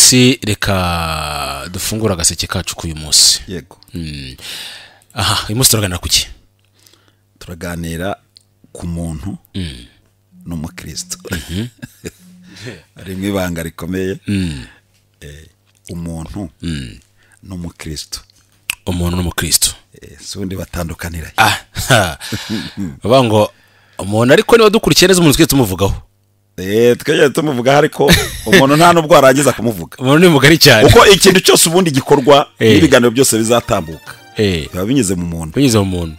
Munsi reka dufungura agaseke kacu k'uyu munsi. Yego. Aha, uyu munsi turaganira ku ki? Turaganira ku muntu n'umukristo. Harimo ibanga rikomeye. Umuntu n'umukristo. Umuntu n'umukristo. Si ubundi batandukanira. Bavuga ngo umuntu, ariko niba dukurikiye neza umuntu twe tumuvugaho. Twegeye tumuvuga, ariko umuntu nta nubwo arangiza kumuvuga. Umuntu ni mugari cyane. Uko ikintu cyose ubundi gikorwa n'ibiganiro byose bizatambuka biba binyuze mu muntu. Binyuze mu muntu.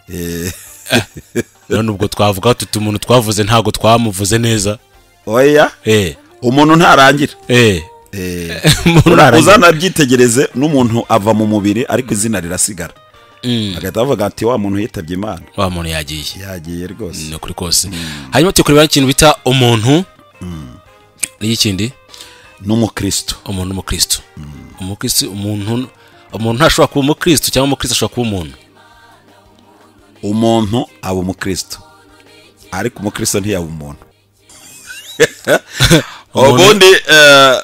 None ubwo twavuga tuti umuntu twavuze ntago twamuvuze neza. Oya. Umuntu ntarangira. Uzanabyitegereze, n'umuntu ava mu mubiri ariko izina rirasigara. Agahita bavuga ati wa muntu yitabye Imana. Wa muntu yagiye. Yagiye rwose. Ni ukuri kose. Hanyuma tukureba ikintu bita umuntu. N'ikindi n'umukristo. Umuntu n'umukristo. Umukristo, umuntu ntashobora kuba umukristo cyangwa umukristo ashobora kuba umuntu. Umuntu aba umukristo, ariko umukristo ntiyaba umuntu. Ubundi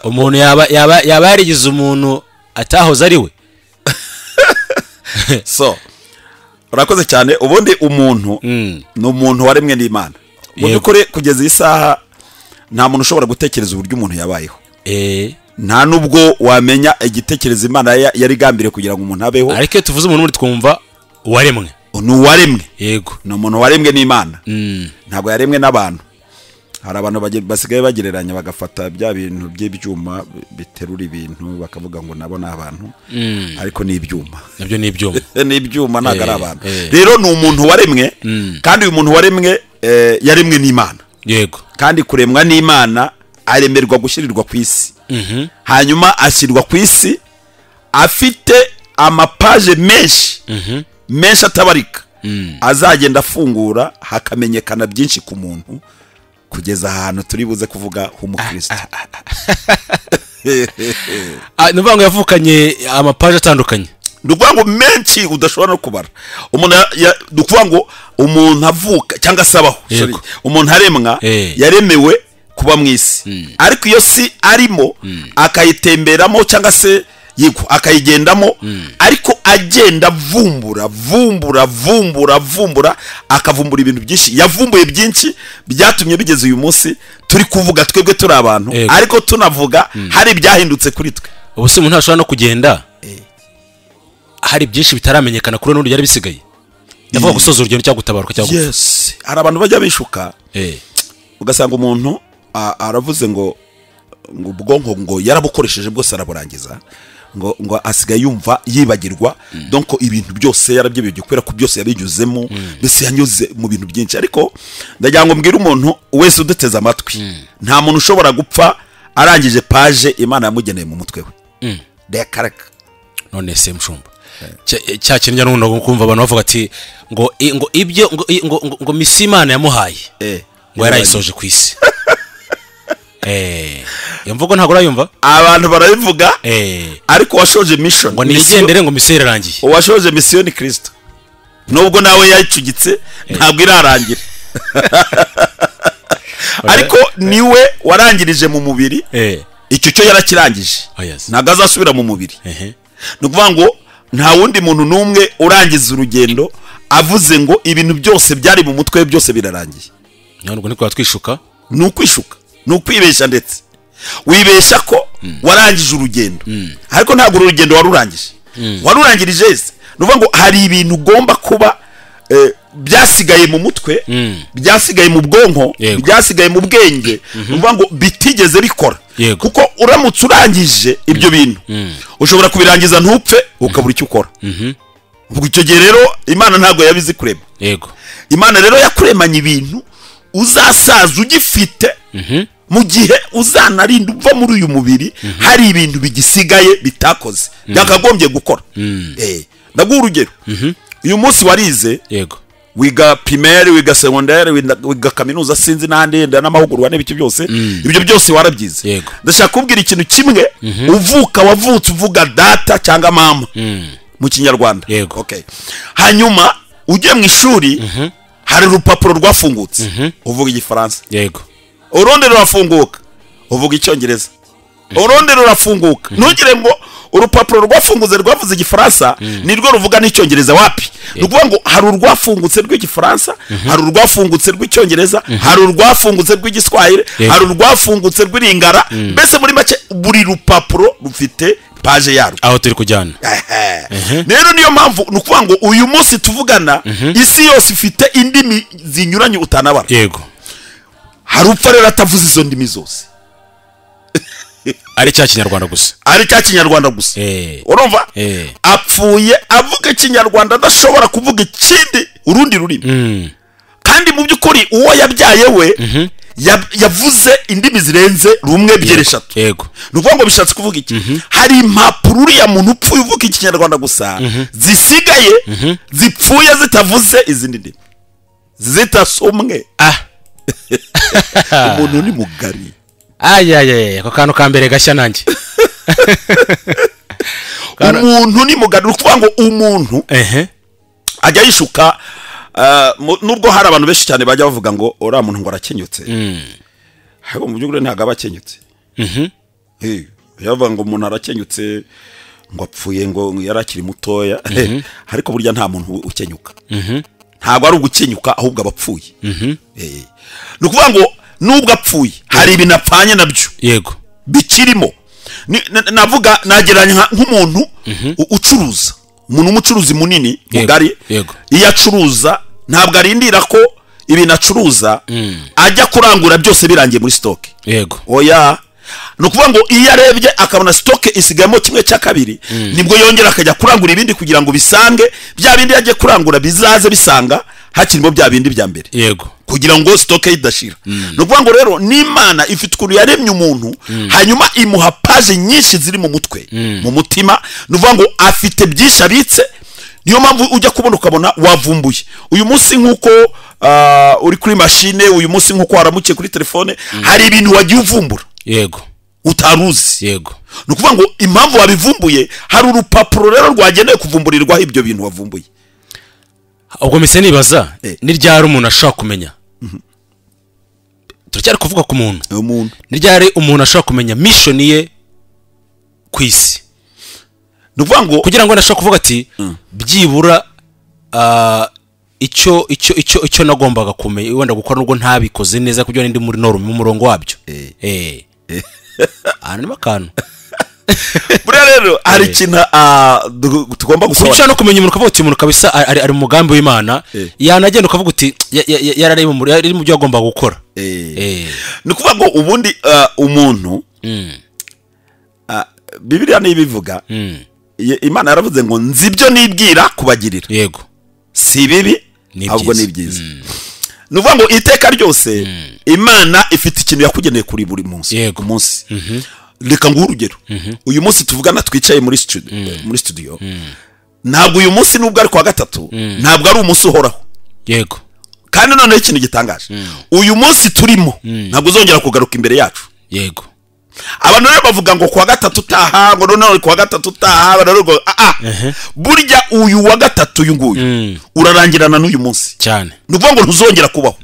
umuntu yaba yarigize umuntu atahoze ari we. So urakoze cyane. Ubundi umuntu ni umuntu waremwe n'Imana. Mu by'ukuri kugeza iyi saha nta muntu ushobora gutekereza uburyo umuntu yabayeho. Nta nubwo wamenya igitekerezo Imana yari igambiriye kugira ngo umuntu abeho. Ariko iyo tuvuze umuntu muri twumva uwaremwe. Ni uwaremwe. Yego. Ni umuntu waremwe n'Imana. Ntabwo yaremwe n'abantu. Hari abantu basigaye bagereranya bagafata bya bintu by'ibyuma biterura ibintu bakavuga ngo nabo ni abantu, ariko ni ibyuma. Nabyo ni ibyuma. Ni ibyuma, ntabwo ari abantu. Rero ni umuntu waremwe, kandi uyu muntu waremwe yaremwe n'Imana. Yego. Kandi kuremwa n'Imana aremerwa gushyirirwa ku isi. Hanyuma ashyirwa ku isi afite amapaje menshi, menshi atabarika, azagenda afungura hakamenyekana byinshi ku muntu, kugeza ahantu turi buze kuvuga h'umukristo. Ni ukuvuga ngo yavukanye amapaje atandukanye. Ni ukuvuga ngo menshi udashobora no kubara. Umuntu ni ukuvuga ngo umuntu avuka cyangwa se abaho, sorry, umuntu aremwa, yaremewe kuba mu isi, ariko iyo si arimo akayitemberamo cyangwa se yego akayigendamo, ariko agenda avumbura vumbura vumbura vumbura, akavumbura ibintu byinshi. Yavumbuye byinshi byatumye bigeze uyu munsi turi kuvuga twebwe turi abantu, ariko tunavuga hari ibyahindutse kuri twe. Ubu se umuntu ntashobora no kugenda hari byinshi bitaramenyekana kuri n'undi byari bisigaye. Ndavuga gusoza urugendo cyangwa gutabaruka cyangwa gupfa. Yes, hari abantu bajya bishuka, ugasanga umuntu aravuze ngo ubwonko ngo yarabukoresheje bwose araburangiza, ngo asigaye yumva yibagirwa, donc ibintu byose yarabyibagiwe kubera ko byose yabinyuzemo, mbese yanyuze mu bintu byinshi. Ariko ndagira ngo mbwire umuntu wese uduteze amatwi, nta muntu ushobora gupfa arangije page Imana yamugeneye mu mutwe we. Reka. None se mushumba, cya kintu njya n'ubundi kumva abantu bavuga ati ngo ibyo ngo misi Imana yamuhaye ngo yarayisoje ku isi. Iyo mvugo ntabwo urayumva? Abantu barabivuga, ariko washoje mission ngo nigendere ngo misiyo irarangiye. Uwashoje mission ni Kristo, nubwo nawe yayicugitse ntabwo irarangira. Ariko niwe warangirije mu mubiri, icyo cyo yarakirangije, ntabwo azasubira mu mubiri. Ni ukuvuga ngo nta wundi muntu n'umwe urangiza urugendo avuze ngo ibintu byose byari mu mutwe byose birarangiye. Ntabwo niko twishuka. Ni ukwishuka, ni ukwibeshya, ndetse wibeshya ko warangije urugendo, ariko ntabwo uru rugendo warurangije. Warurangirije ese? Ni ukuvuga ngo hari ibintu ugomba kuba byasigaye mu mutwe, byasigaye mu bwonko, byasigaye mu bwenge, ni ukuvuga ngo bitigeze bikora. Kuko uramutse urangije ibyo bintu, ushobora kubirangiza ntupfe, ukabura icyo ukora. Ubwo icyo gihe rero Imana ntabwo yabizi kurema. Yego. Imana rero yakuremanye ibintu uzasaza ugifite, mu gihe uzanarinda uva muri uyu mubiri hari ibintu bigisigaye bitakoze byakagombye gukora. Ndaguha urugero. Uyu munsi warize, yego, wiga primaire, wiga secondaire, wiga kaminuza, sinzi n'ahandi yenda n'amahugurwa n'ibiki byose, ibyo byose warabyize. Ndashaka kubwira ikintu kimwe, uvuka wavutse uvuga data cyangwa mama mu Kinyarwanda. Okay. Hanyuma ugiye mu ishuri, hari urupapuro rwafungutse, uvuga Igifaransa. Yego. Urundi rurafunguka, uvuga Icyongereza. Urundi rurafunguka. Ntugire ngo urupapuro rwafunguze rwavuze igifaransa nirwo ruvuga n'icyongereza, wapi. Ni ukuvuga ngo hari urwafungutse rw'igifaransa, hari urwafungutse rw'icyongereza, hari urwafungutse rw'igiswahili, hari urwafungutse rw'iringara. Mbese muri make buri rupapuro rufite page yarwo aho turi kujyana. Rero niyo mpamvu ni ukuvuga ngo uyu munsi tuvugana isi yose ifite indimi zinyuranye utanabara. Yego. Hari upfa rero atavuze izo ndimi zose, ari cya kinyarwanda gusa, ari cya kinyarwanda gusa. Urumva apfuye avuga ikinyarwanda adashobora kuvuga ikindi urundi rurimi. Kandi mu by'ukuri uwo yabyaye we yavuze indimi zirenze rumwe, ebyiri, eshatu. Yego. Ni ukuvuga ngo bishatse kuvuga iki? Hari impapuro uriya muntu upfuye uvuga ikinyarwanda gusa zisigaye zipfuye zitavuze izindi ndimi, zitasomwe. Umuntu ni mugari. Ayayaya, ako kantu ka mbere gashya nanjye. Umuntu ni mugari. Ni ukuvuga ngo umuntu ajya yishuka. Nubwo hari abantu benshi cyane bajya bavuga ngo uriya muntu ngo arakenyutse, ariko mu by'ukuri ntabwo aba akenyutse. Bavuga ngo umuntu arakenyutse ngo apfuye ngo yari akiri mutoya, ariko burya nta muntu ukenyuka. Ntabwo ari ugukenyuka, ahubwo aba apfuye. Ni ukuvuga ngo nubwo apfuye hari ibintu apfanye nabyo. Yego. Bikirimo. Navuga nagereranya nk'umuntu ucuruza, umuntu w'umucuruzi munini mugari. Iyo acuruza ntabwo arindira ko ibintu acuruza ajya kurangura byose birangiye muri stock. Yego. Oya. Ni ukuvuga ngo iyo arebye akabona stock isigayemo 1/2, nibwo yongera akajya kurangura ibindi kugira ngo bisange bya bindi yagiye kurangura bizaze bisanga hakirimo bya bindi bya mbere. Yego. Kugira ngo stock idashira. Ni ukuvuga ngo rero n'Imana ifite ukuntu yaremye umuntu, hanyuma imuha page nyinshi ziri mu mutwe, mu mutima. Ni ukuvuga ngo afite byinshi abitse. Niyo mpamvu ujya kubona ukabona wavumbuye uyu munsi nk'uko uri kuri machine, uyu munsi nk'uko waramukiye kuri telefone, hari ibintu wagiye uvumbura. Yego. Utaruzi. Yego. Ni ukuvuga ngo impamvu wabivumbuye, hari urupapuro rero rwagenewe kuvumburirwaho ibyo bintu wavumbuye. Ubwo mise nibaza ni ryari umuntu ashobora kumenya, turacyari kuvuga ku muntu, ni ryari umuntu ashobora kumenya mission ye ku isi? Ni ukuvuga ngo kugira ngo ashobore kuvuga ati byibura icyo icyo icyo icyo nagombaga kumenya wenda gukora nubwo ntabikoze neza kugira ndi muri norme mu murongo wabyo. Hano akantu. Buriya rero hari ikintu tugomba gusobanura. No kumenya umuntu ukavuga uti umuntu kabisa ari mu mugambi w'Imana, yanagenda ukavuga uti yarari mu byo agomba gukora. Ni ukuvuga ngo ubundi umuntu Bibiliya nibivuga, Imana yaravuze ngo nzi ibyo nibwira kubagirira. Yego. Si bibi ahubwo ni byiza. Ni ukuvuga ngo iteka ryose Imana ifite ikintu yakugeneye kuri buri munsi. Yego. Munsi. Reka nguhe urugero. Uyu munsi tuvugana twicaye muri studio. Ntabwo uyu munsi nubwo ari kwa gatatu, ntabwo ari umunsi uhoraho. Yego. Kandi noneho ikintu gitangaje, uyu munsi turimo ntabwo uzongera kugaruka imbere yacu. Yego. Abantu rero bavuga ngo kwa gatatu utaha, ngo noneho kwa gatatu utaha, ngo burya uyu wa gatatu uyu nguyu urarangirana n'uyu munsi cyane. Ni ukuvuga ngo ntuzongera kubaho.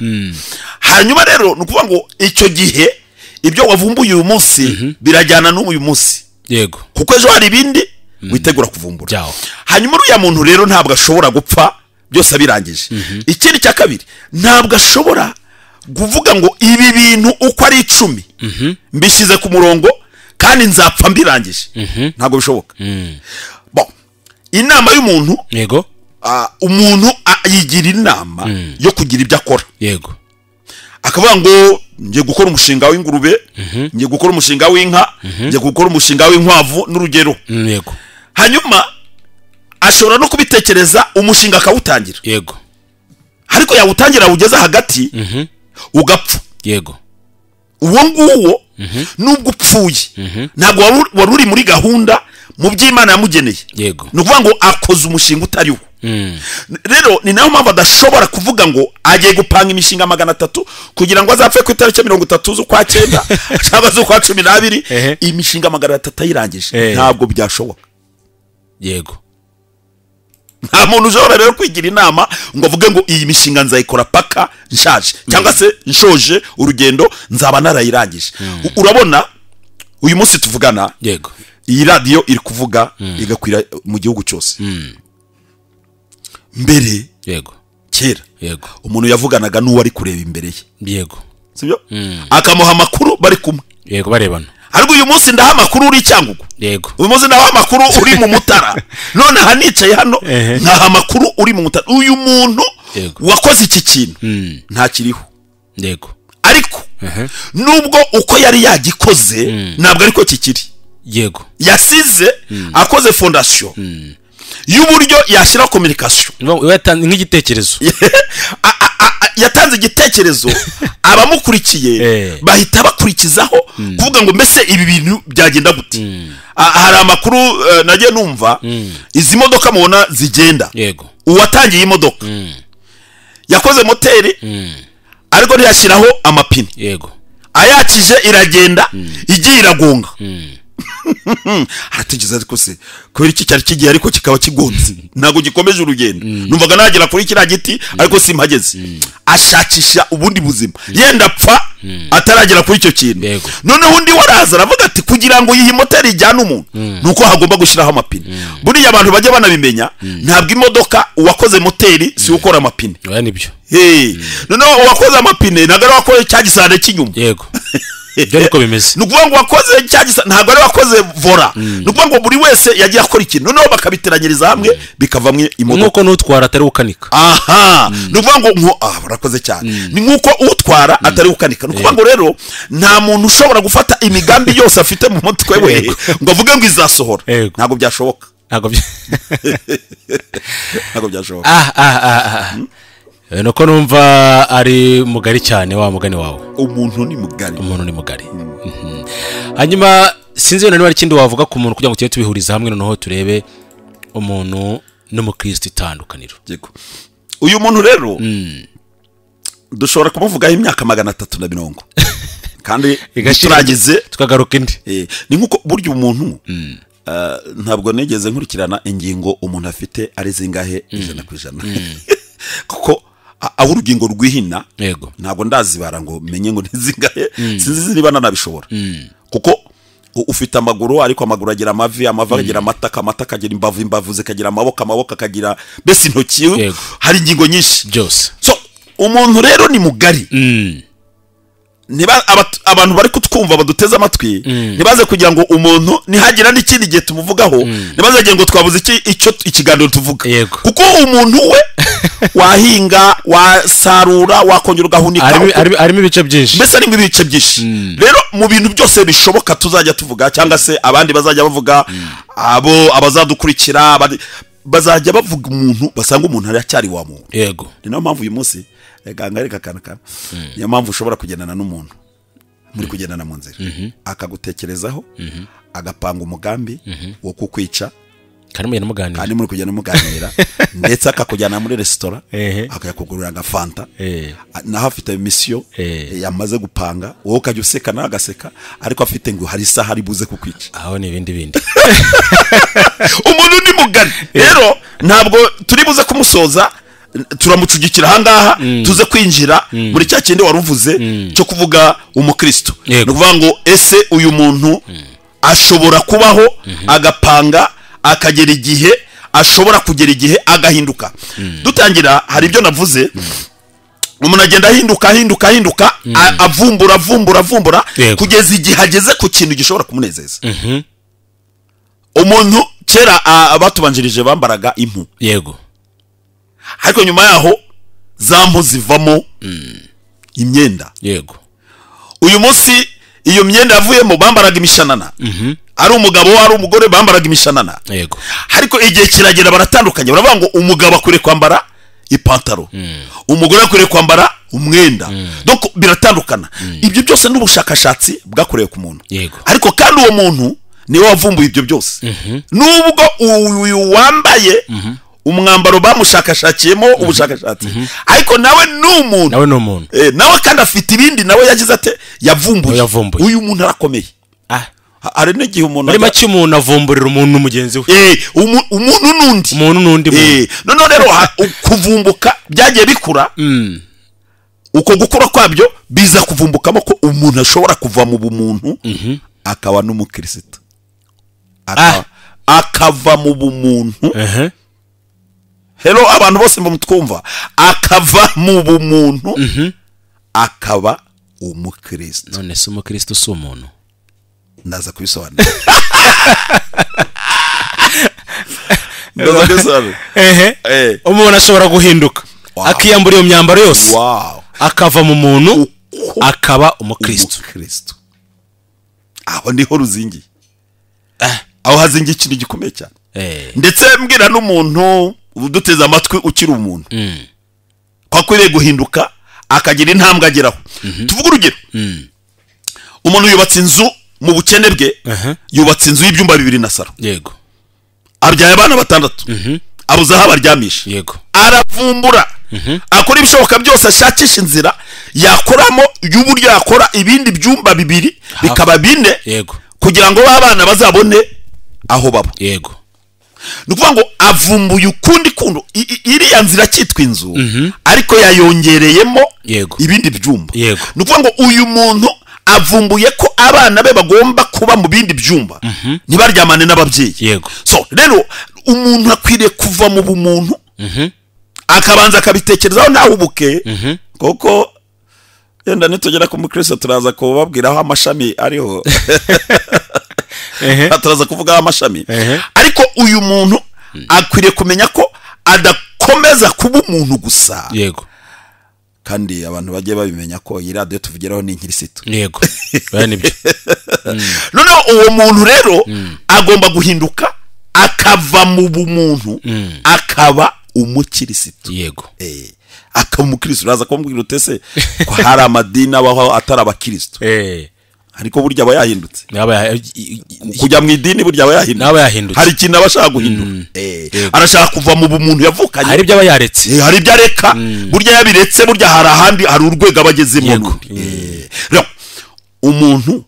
Hanyuma rero ni ukuvuga ngo icyo gihe ibyo wavumbuye uyu munsi birajyana n'uyu munsi. Yego. Kuko ejo hari ibindi witegura kuvumbura. Hanyuma uriya muntu rero ntabwo ashobora gupfa byose abirangije. Ikindi cya kabiri, ntabwo ashobora kuvuga ngo ibi bintu uko ari 10 mbishyize ku murongo kandi nzapfa mbirangije. Ntabwo bishoboka. Bon, inama y'umuntu, yego, umuntu yigira inama yo kugira ibyo akora. Yego. Akavuga ngo ngiye gukora umushinga w'ingurube, ngiye gukora umushinga w'inka, ngiye gukora umushinga w'inkwavu n'urugero. Yego. Hanyuma ashobora no kubitekereza umushinga akawutangira. Yego. Ariko yawutangira ugeze hagati ugapfa. Yego. Uwo nguwo nubwo upfuye ntabwo wari uri muri gahunda mu by'Imana yamugeneye. Yego. Ni ukuvuga ngo akoze umushinga utariwo. Rero ni nayo mpamvu adashobora kuvuga ngo agiye gupanga imishinga 300 kugira ngo azapfe ku itariki 30 z'ukwa 9 cyangwa z'ukwa 12, imishinga 300 ayirangije. Ntabwo byashoboka. Yego. Nta muntu ushobora rero kwigira inama ngo avuge ngo iyi mishinga nzayikora paka nshaje cyangwa se nshoje urugendo nzaba narayirangije. Urabona Uyu munsi tuvugana, yego, iyi radiyo iri kuvuga igakwira mu gihugu cyose. Mbere, yego, kera, yego, umuntu yavuganaga n'uwo ari kureba imbere ye, yego, sibyo, akamuha amakuru bari kumwe, yego, barebana. Ariko uyu munsi ndaha amakuru uri Cyangugu, yego, uyu munsi ndaha amakuru uri mu Mutara, none aha nicaye hano nkaha amakuru uri mu Mutara. Uyu muntu wakoze iki kintu ntakiriho, yego, ariko nubwo uko yari yagikoze ntabwo ariko kikiri, yego, yasize akoze fondation y'uburyo yashyira communication nk'igitekerezo, yatanze igitekerezo, abamukurikiye bahita bakurikizaho kuvuga ngo mbese ibi bintu byagenda gute. Hari amakuru nagiye numva, izi modoka mubona zigenda, yego, uwatangiye imodoka yakoze moteri ariko ntiyashyiraho amapine, yego, ayakije iragenda igiye iragonga. Harategereza ariko se kubera iki cyari kigiye ariko kikaba kigonze, ntabwo gikomeje urugendo, numvaga nagera kuri kiriya giti ariko simpageze. Ashakisha ubundi buzima, yenda apfa ataragera kuri icyo kintu. Noneho undi waraza aravuga ati kugira ngo iyi moteri ijyane umuntu nuko hagomba gushyiraho amapine. Buriya abantu bajya banabimenya, ntabwo imodoka uwakoze moteri si ukora amapine. Oya nibyo. Noneho uwakoze amapine ntabwo ari uwakoze cya gisahane cy'inyuma, yego, ibyo niko bimeze. Ni ukuvuga ngo wakoze cya gisa ntabwo ari wakoze vora, ni ukuvuga ngo buri wese yagiye akora ikintu noneho bakabiteranyiriza hamwe bikavamo imodoka. Nk'uko n'utwara atari ukanika. Aha, ni ukuvuga ngo urakoze cyane, ni nk'uko utwara atari ukanika. Ni ukuvuga ngo rero nta muntu ushobora gufata imigambi yose afite mu mutwe we ngo avuge ngo izasohora, ntabwo byashoboka, ntabwo byashoboka. Nuko numva ari mugari cyane wa mugani wawe. Umuntu ni mugari. Umuntu ni mugari. Hanyuma sinzi wenda niba ari ikindi wavuga ku muntu kugira ngo tujye tubihuriza hamwe noneho turebe umuntu n'umukristo itandukaniro. Yego. Uyu muntu rero dushobora kumuvugaho imyaka 350 kandi turagize tukagaruka indi. Ni nkuko burya umuntu ntabwo nigeze nkurikirana ingingo umuntu afite ari zingahe 100%. Kuko aho urugingo rwihina, yego, ntabwo ndazibara ngo menye ngo ntizingahe, sinzi niba nanabishobora. Kuko ufite amaguru ariko amaguru agira amavi, amavi agira amataka, amataka agira imbavu, imbavu zikagira amaboko, amaboko akagira mbese intoki, hari ingingo nyinshi byose. So umuntu rero ni mugari. Niba abantu bari kutwumva baduteze amatwi, ntibaze kugira ngo umuntu nihagira n'ikindi gihe tumuvugaho, ntibaze ngo twabuze icyo ikiganiro tuvuga. Kuko umuntu we wahinga, wasarura, wakongera ugahunika, harimo ibice byinshi, mbese harimo ibice byinshi. Rero mu bintu byose bishoboka tuzajya tuvuga, cyangwa se abandi bazajya bavuga, abo abazadukurikira bazajya bavuga umuntu, basanga umuntu aracyari wa muntu. Yego. Ni nayo mpamvu uyu munsi reka kanaka, niyo mpamvu ushobora kugendana n'umuntu muri kugendana mu nzira, akagutekerezaho, agapanga umugambi wo kukwica, kandi muri kugenda muganira, ndetse akakujyana muri resitora, akakugurira agafanta, naho afite misiyo yamaze gupanga, wowe ukajya useka nawe agaseka, ariko afite ngo hari isaha ari buze kukwica. Aho ni ibindi bindi. Umuntu ni mugari rero, ntabwo turi buze kumusoza, turamucugikira ahangaha, tuze kwinjira muri cya kindi waruvuze cyo kuvuga umukristo. Ni ukuvuga ngo ese uyu muntu ashobora kubaho agapanga akagera igihe ashobora kugera igihe agahinduka. Dutangira hari ibyo navuze, umuntu agenda ahinduka ahinduka ahinduka, avumbura avumbura avumbura kugeza igihe ageze ku kintu gishobora kumunezeza. Umuntu kera abatubanjirije bambaraga impu, yego, ariko nyuma yaho za mpu zivamo imyenda, yego. Uyu munsi iyo myenda yavuyemo bambaraga imishanana, ari umugabo ari umugore bambaraga imishanana, yego. Ariko igihe kiragera baratandukanye, baravuga ngo umugabo akwiriye kwambara ipantaro, umugore akwiriye kwambara umwenda. Donc biratandukana. Ibyo byose n'ubushakashatsi bwakorewe ku muntu, ariko kandi uwo muntu niwe wavumbuye ibyo byose. Nubwo uyu wambaye umwambaro bamushakashakiyemo ubushakashatsi, ariko nawe ni umuntu, nawe ni umuntu, nawe kandi afite ibindi nawe yagize ate, yavumbuye. Uyu muntu arakomeye. Hari n'igihe umuntu muri make umuntu avumburira umuntu mugenzi we, umuntu n'undi, umuntu n'undi. Noneho rero kuvumbuka byagiye bikura, uko gukura kwabyo biza kuvumbukamo ko umuntu ashobora kuva mu bumuntu akaba n'umukristo, akava mu bumuntu. Hello abantu bose mutwumva, akava mu bumuntu akaba umukristo. None se umukristo si umuntu? Ndaza kubisobanura. Ndaza kubisobanura. Umuntu ashobora guhinduka akiyambura iyo myambaro yose, akava mu muntu akaba umukristo. Aho niho ruzingiye. Aho hazingiye ikintu gikomeye cyane. Ndetse mbwira n'umuntu uduteze amatwi ukiri umuntu ko akwiriye guhinduka akagira intambwe ageraho. Tuvuge urugero, umuntu yubatse inzu mu bukene bwe, yubatse inzu y'ibyumba 2 na saro. Yego. Abyaye abana 6, abuze aho abaryamisha. Yego. Aravumbura, akora ibishoboka byose, ashakisha inzira yakoramo y'uburyo yakora ibindi byumba 2 bikaba 4. Yego. Kugira ngo abana bazabone aho baba. Yego. Nukuvuga ngo avumbuye ukundi kundu, iriya nzira cyitwa inzu ariko yayongereyemo ibindi byumba. Nukuvuga ngo uyu muntu avumbuye ko abana be bagomba kuba mu bindi byumba, ntibaryamane n'ababyeyi. Yego. So rero umuntu akwiriye kuva mu bumuntu, akabanza akabitekerezaho ntahubuke, kuko yenda nitugera ku mukristo turaza kubabwiraho amashami ariho. Turaza kuvuga amashami. Ariko uyu muntu akwiriye kumenya ko adakomeza kuba umuntu gusa. Yego. Kandi abantu bagiye babimenya ko iyi radio tuvugiraho ni inkirisitu. Yego. Bane nibyo. Noneho uwo muntu rero agomba guhinduka akava mu bumuntu akaba umukirisitu. Yego. Akaba umukirisitu. Uraza kumbwira utese ko hari amadini abaho atari abakirisitu. Ariko burya aba yahindutse. Kujya mu idini burya aba yahindutse. Hari ikintu aba ashaka guhindura. Arashaka kuva mu bumuntu yavukanye. Hari ibyo aba yaretse. Hari ibyo areka. Burya yabiretse, burya hari ahandi, hari urwego abagezemo. Rero umuntu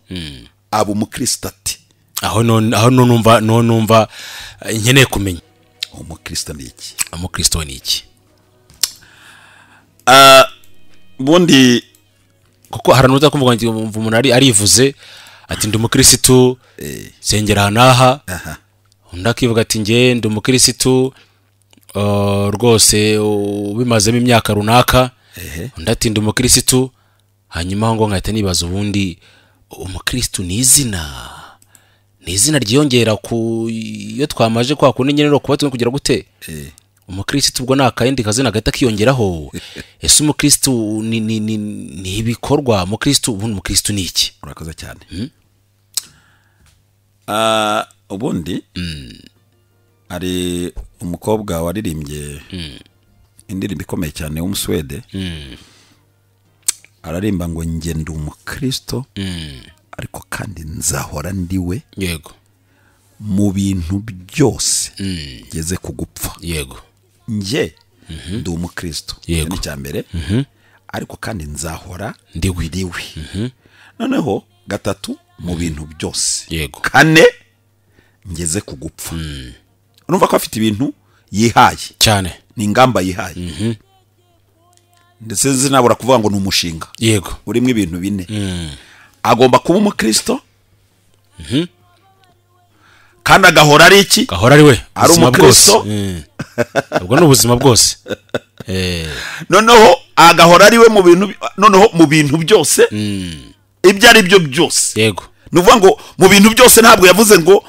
aba umukristo ati aho numva numva nkeneye kumenya umukristo ni iki? Umukristo ni iki? Ubundi kuko haranuza kuvuga ngo umuntu arivuze ati ndi umukristo sengera naha, undi akivuga ati nge ndi umukristo rwose ubimazemo imyaka runaka, undi ati ndi umukristo. Hanyuma ngo nkahita nibaza ubundi umukristo ni izina, ni izina ryiyongera ku iyo twamaje kwa kundi nyene kuba twe kugira gute? Umukristo ubwo nakayindi kazina gahita kiyongeraho. Ese umukristo ni ni ni ibikorwa? Umukristo ubundi umukristo ni iki? Urakoze cyane. Ubundi ari umukobwa waririmbye indirimbo ikomeye cyane w'umuswede. Ararimba ngo nge ndi umukristo ariko kandi nzahora ndiwe. Yego. Mu bintu byose ngeze kugupfa. Yego. Nge ndi umukristo ni cyambere, ariko kandi nzahora ndiwe. Noneho 3 mu bintu byose. Yego. 4 ngeze kugupfa. Urumva ko afite ibintu yihaye cyane, ni ingamba yihaye. Ndetse zinabura kuvuga ngo ni umushinga. Yego. Urimo ibintu 4. Agomba kuba umukristo, kandi agahora ari iki? Gahora ari we, ari umukristo. Ubwo ni ubuzima bwose. Noneho agahora ari we mu bintu, noneho mu bintu byose, ibyo ari byo byose. Yego. Nuvuga ngo mu bintu byose ntabwo yavuze ngo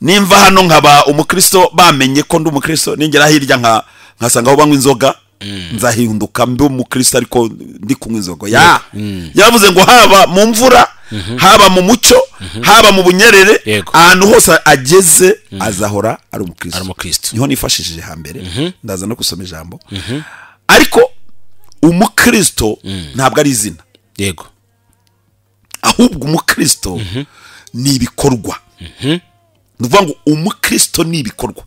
nimva hano nkaba umukristo bamenye ko ndi umukristo, ningera hirya nka nkasanga aho banywa inzoga nzahinduka mbe umukristo ariko ndi kunywa inzoga. Yavuze ngo haba mu mvura, haba mu mucyo, haba mu bunyerere, ahantu hose ageze azahora ari umukristo. Niho nifashishije hambere, ndaza no gusoma ijambo. Ariko umukristo ntabwo ari izina. Yego. Ahubwo umukristo ni ibikorwa. Nuvuga ngo umukristo ni ibikorwa.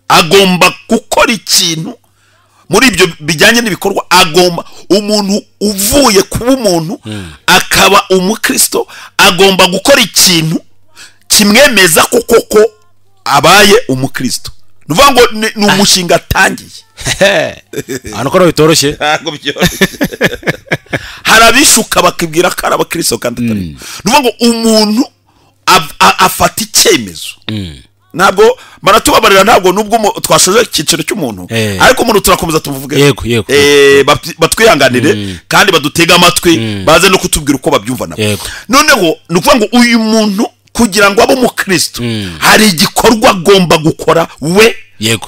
Agomba gukora ikintu muri ibyo bijyanye n'ibikorwa. Agomba, umuntu uvuye kuba umuntu akaba umukristo agomba gukora ikintu kimwemeza ko koko abaye umukristo. Nuvuga ngo ni umushinga atangiye. Hano ko bitoroshye. Ntabwo byoroshye. Hari abishuka bakibwira ko ari abakristo kandi atari. Nuvuga ngo umuntu Afata icyemezo. Ntabwo baratubabarira, ntabwo nubwo twashoje icyiciro cy'umuntu, ariko umuntu turakomeza tumuvuge. Yego. Batwihanganire kandi badutega amatwi, baze no kutubwira uko babyumva nabo. Noneho ni ukuvuga ngo uyu muntu kugira ngo abe umukristo hari igikorwa agomba gukora we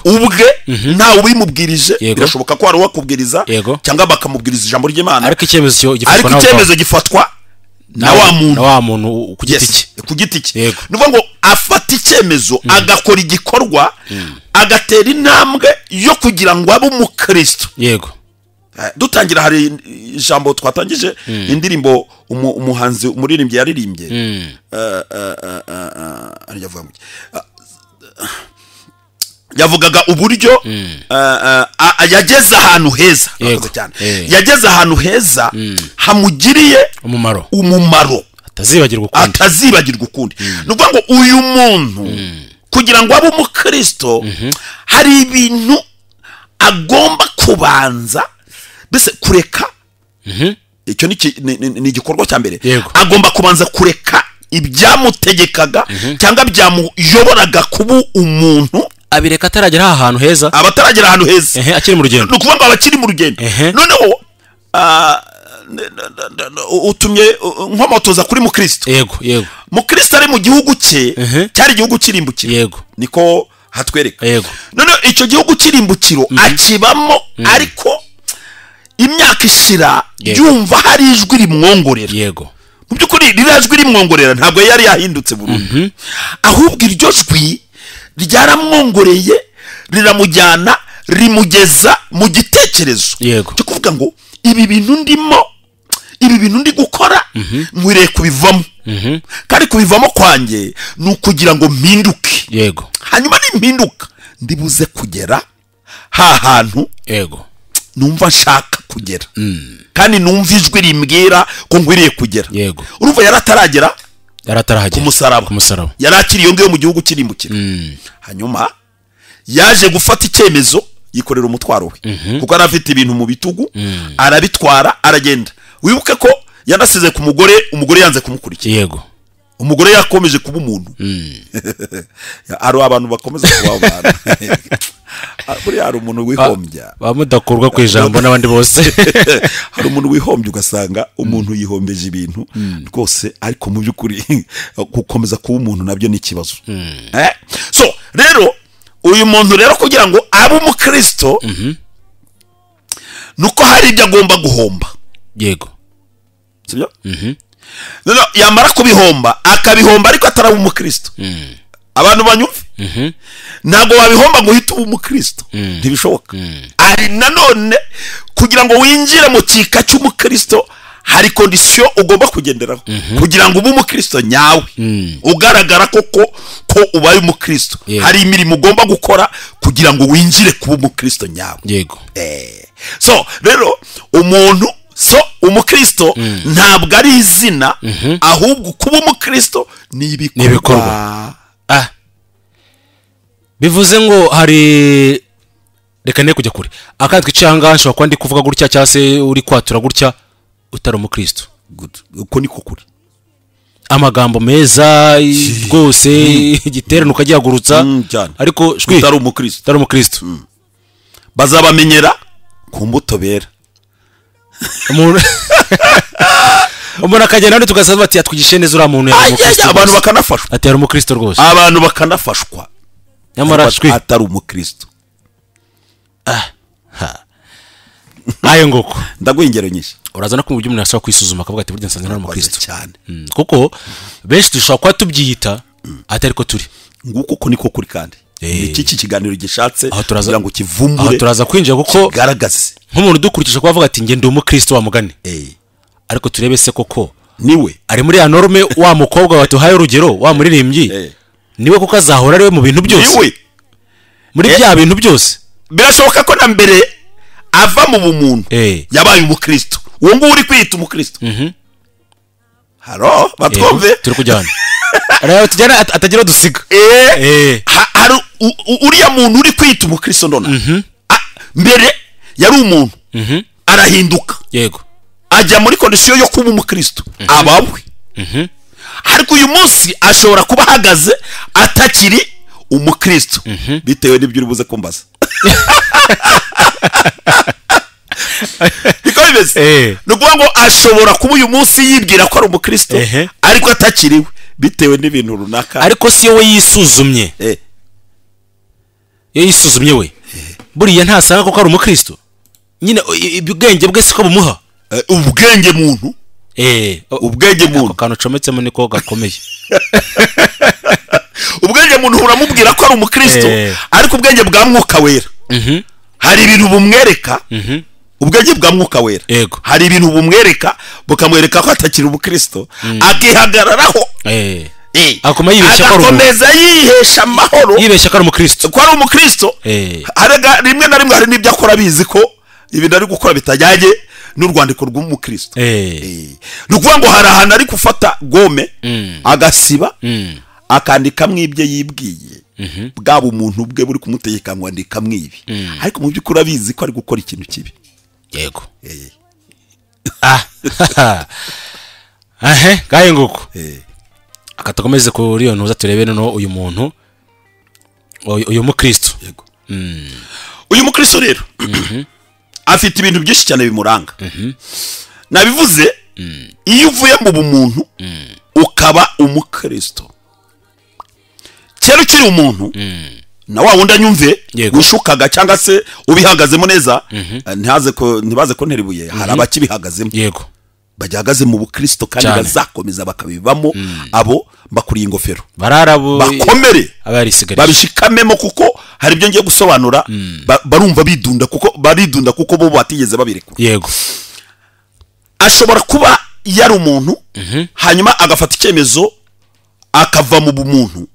ubwe, ntawe ubimubwirije. Birashoboka ko hari uwakubwiriza cyangwa bakamubwiriza ijambo ry'Imana, ariko icyemezo gifatwa na wa muntu ku giti cye. Ku giti cye. Ni ukuvuga ngo afata icyemezo, agakora igikorwa, agatera intambwe yo kugira ngo abe umukristo. Yego. Dutangira hari ijambo twatangije, indirimbo umuhanzi umuririmbyi yaririmbye, yavugaga uburyo yageze ahantu heza cyane, yageze ahantu heza hamugiriye umumaro atazibagirwa ukundi. Ni ukuvuga ngo uyu muntu kugira ngo abe umukristo hari ibintu agomba kubanza mbese kureka. Icyo ni igikorwa cya mbere. Agomba kubanza kureka ibyamutegekaga cyangwa byamuyoboraga kuba umuntu, abireka ataragera ahantu heza, abataragera ahantu heza, akiri mu rugendo. Ni ukuvuga ngo abakiri mu rugendo. Noneho utumye nkomotoza kuri mukristo. Yego. Mukristo ari mu gihugu cye, cyari igihugu cy'irimbukiro. Yego. Niko hatwereka. Yego. Noneho icyo gihugu cy'irimbukiro akibamo, ariko imyaka ishira yumva hari ijwi rimwongorera. Yego. Mu by'ukuri ririya jwi rimwongorera ntabwo yari yahindutse burundu, ahubwo iryo jwi ryaramwongoreye riramujyana, rimugeza mu gitekerezo cyo kuvuga ngo ibi bintu ndimo, ibi bintu ndi gukora, nkwiriye kubivamo. Kandi kubivamo kwanjye ni ukugira ngo mpinduke. Yego. Hanyuma nimpinduka ndibuze kugera ha hantu yego numva nshaka kugera, kandi numva ijwi rimbwira ko nkwiriye kugera. Yego. Urumva yarataragera ku musaraba, yari akiri iyo ngiyo mu gihugu cy'irimbukiro. Hanyuma yaje gufata icyemezo, yikorera umutwaro we, kuko yari afite ibintu mu bitugu, arabitwara aragenda. Wibuke ko yanasize ku mugore, umugore yanze kumukurikira. Yego. Umugore yakomeje kuba umuntu. Ari abantu bakomeza kuba abantu. Buriya hari umuntu wihombya, bamudakurwa ku ijambo n'abandi bose. Hari umuntu wihombya ugasanga umuntu yihombeje ibintu rwose, ariko mu by'ukuri gukomeza kuba umuntu nabyo ni ikibazo. So rero uyu muntu rero kugira ngo abe umukristo nuko hari ibyo agomba guhomba. Yego. Sibyo? Noneho yamara kubihomba, akabihomba ariko ataraba umukristo. Abantu banyumve, ntabwo wabihomba ngo uhite uba umukristo, ntibishoboka. Ari nanone kugira ngo winjire mu kika cy'umukristo hari kondisiyo ugomba kugenderaho kugira ngo ube umukristo nyawe, ugaragara koko ko ubaye umukristo. Hari imirimo ugomba gukora kugira ngo winjire kuba umukristo nyawe. Yego. So rero umuntu, so umukristo ntabwo ari izina, ahubwo kuba umukristo ni ibikorwa. Bivuze ngo hari, reka ne kujya kure, akandi twicanga nshobora kuba ndi kuvuga gutya cyangwa se uri kwatura gutya utari umukristo. Uko niko kuri. Amagambo meza rwose, igiterane ukagihagurutsa, ariko shwi utari umukristo. Utari umukristo. Bazabamenyera ku mbuto bera. Umuntu akagenda none tugasaba bati yatwigishe neza uriya muntu yari umukristo. Abantu bakanafashwa. Ati yari umukristo rwose. Abantu bakanafashwa. Nyamara shwi atari umukristo. Ayo ngoko. Ndaguha ingero nyinshi. Uraza no kumva umuntu ashobora kwisuzuma akavuga ati burya nsanze ntari umukristo cyane. Kuko benshi dushobora kuba tubyiyita atari ko turi. Nguko ko niko kuri kandi. Iki kiganiro gishatse kugira ngo kivumbure. Aho turaza kwinjira kuko garagaze nk'umuntu dukurikije ko avuga ati nge ndi umukristo wa mugani. Ariko turebe se koko niwe ari muri ya norme wa mukobwa watuhaye urugero wa muririmbyi, niwe kuko azahora ari we mu bintu byose. Niwe muri bya bintu byose. Birashoboka ko na mbere ava mu bumuntu yabaye umukristo. Uwo nguwo uri kwiyita umukristo. Haro batwumve turi kujyana. Rero tujyana atagira dusiga. Hari uriya muntu uri kwiyita umukristo ndona. Mbere yari umuntu arahinduka. Yego. Ajya muri kondisiyo yo kuba umukristo abawe. Ariko uyu munsi ashobora kuba ahagaze atakiri umukristo bitewe n'ibyo uri buze kumbaza. Niko bimeze. Ni ukuvuga ngo ashobora kuba uyu munsi yibwira ko ari umukristo ariko atakiriwe bitewe n'ibintu runaka. Ariko si we yisuzumye. Iyo yisuzumye we buriya ntasanga ko ari umukristo nyine, ubwenge bwe siko bumuha ubwenge muntu. Ubwenge muntu akantu cometsemo niko gakomeye. Ubwenge muntu uramubwira ko ari umukristo, ariko ubwenge bwa mwuka wera hari ibintu bumwereka. Ubwenge bwa mwuka wera hari ibintu bumwereka, bukamwereka ko atakiri umukristo, akihagararaho. Agakomeza yihesha amahoro, yibeshya ko ari umukristo, ko ari umukristo. Rimwe na rimwe hari n'ibyo akora abizi ko ibintu ari gukora bitajyanye n'urwandiko rw'umukristo. Ni ukuvuga ngo hari ahantu ari gufata gome agasiba akandikamo ibyo yibwiye, bwaba umuntu bwe buri kumutegeka ngo andikamo ibi, ariko mu by'ukuri abizi ko ari gukora ikintu kibi. Yego. Ngaye nguko. Akatakomeze kuri iyo ntuza turebe noneho uyu muntu, uyu mukristo. Yego. Uyu mukristo rero afite ibintu byinshi cyane bimuranga. Nabivuze, iyo uvuye mu bumuntu ukaba umukristo, kera ukiri umuntu na wa wundi anyumve wishukaga cyangwa se ubihagazemo neza, ntibaze ko ntera ibuye, hari abakibihagazemo. Yego. Bajyagaze mu bukristo kandi bazakomeza bakabibamo, abo bakuriye ingofero bararabo bakomere babishikamemo, kuko hari ibyo ngiye gusobanura barumva bidunda, kuko baridunda kuko bo batigeze babirekura. Yego. Ashobora kuba yari umuntu hanyuma agafata icyemezo akava mu bumuntu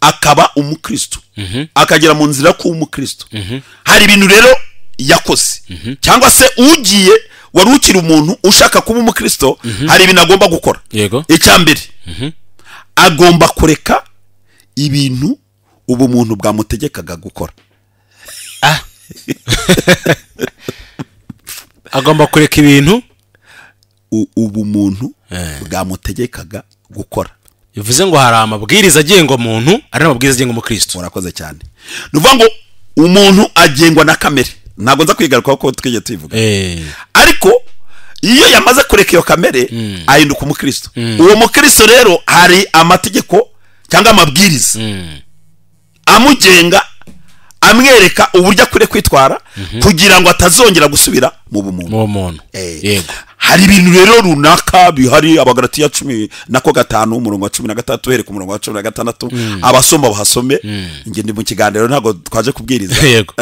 akaba umukristo, akagera mu nzira ku umukristo. Hari ibintu rero yakoze, cyangwa se ugiye wari ukiri umuntu ushaka kuba umukristo, hari ibintu agomba gukora. Yego. Icya mbere, agomba kureka ibintu ubumuntu bwamutegekaga gukora. Agomba kureka ibintu ubumuntu bwamutegekaga gukora. Bivuze ngo hari amabwiriza agenga umuntu, ari amabwiriza agenga umukristo. Murakoze cyane. Ni ukuvuga ngo umuntu agengwa na kamere. Ntabwo nza kwigaruka ko twige tubivuga. Ariko iyo yamaze kureka iyo kamere ahinduka umukristo. Uwo mukristo rero hari amategeko cyangwa amabwiriza amugenga, amwereka uburyo akwiye kwitwara kugira ngo atazongera gusubira mu bumuntu. Yego. Hari ibintu rero runaka bihari, Abagalatiya 15 umurongo wa 13 uhereka umurongo wa 16, abasoma bahasome. Nge ndi mu kiganiro ntabwo twaje kubwiriza. Yego.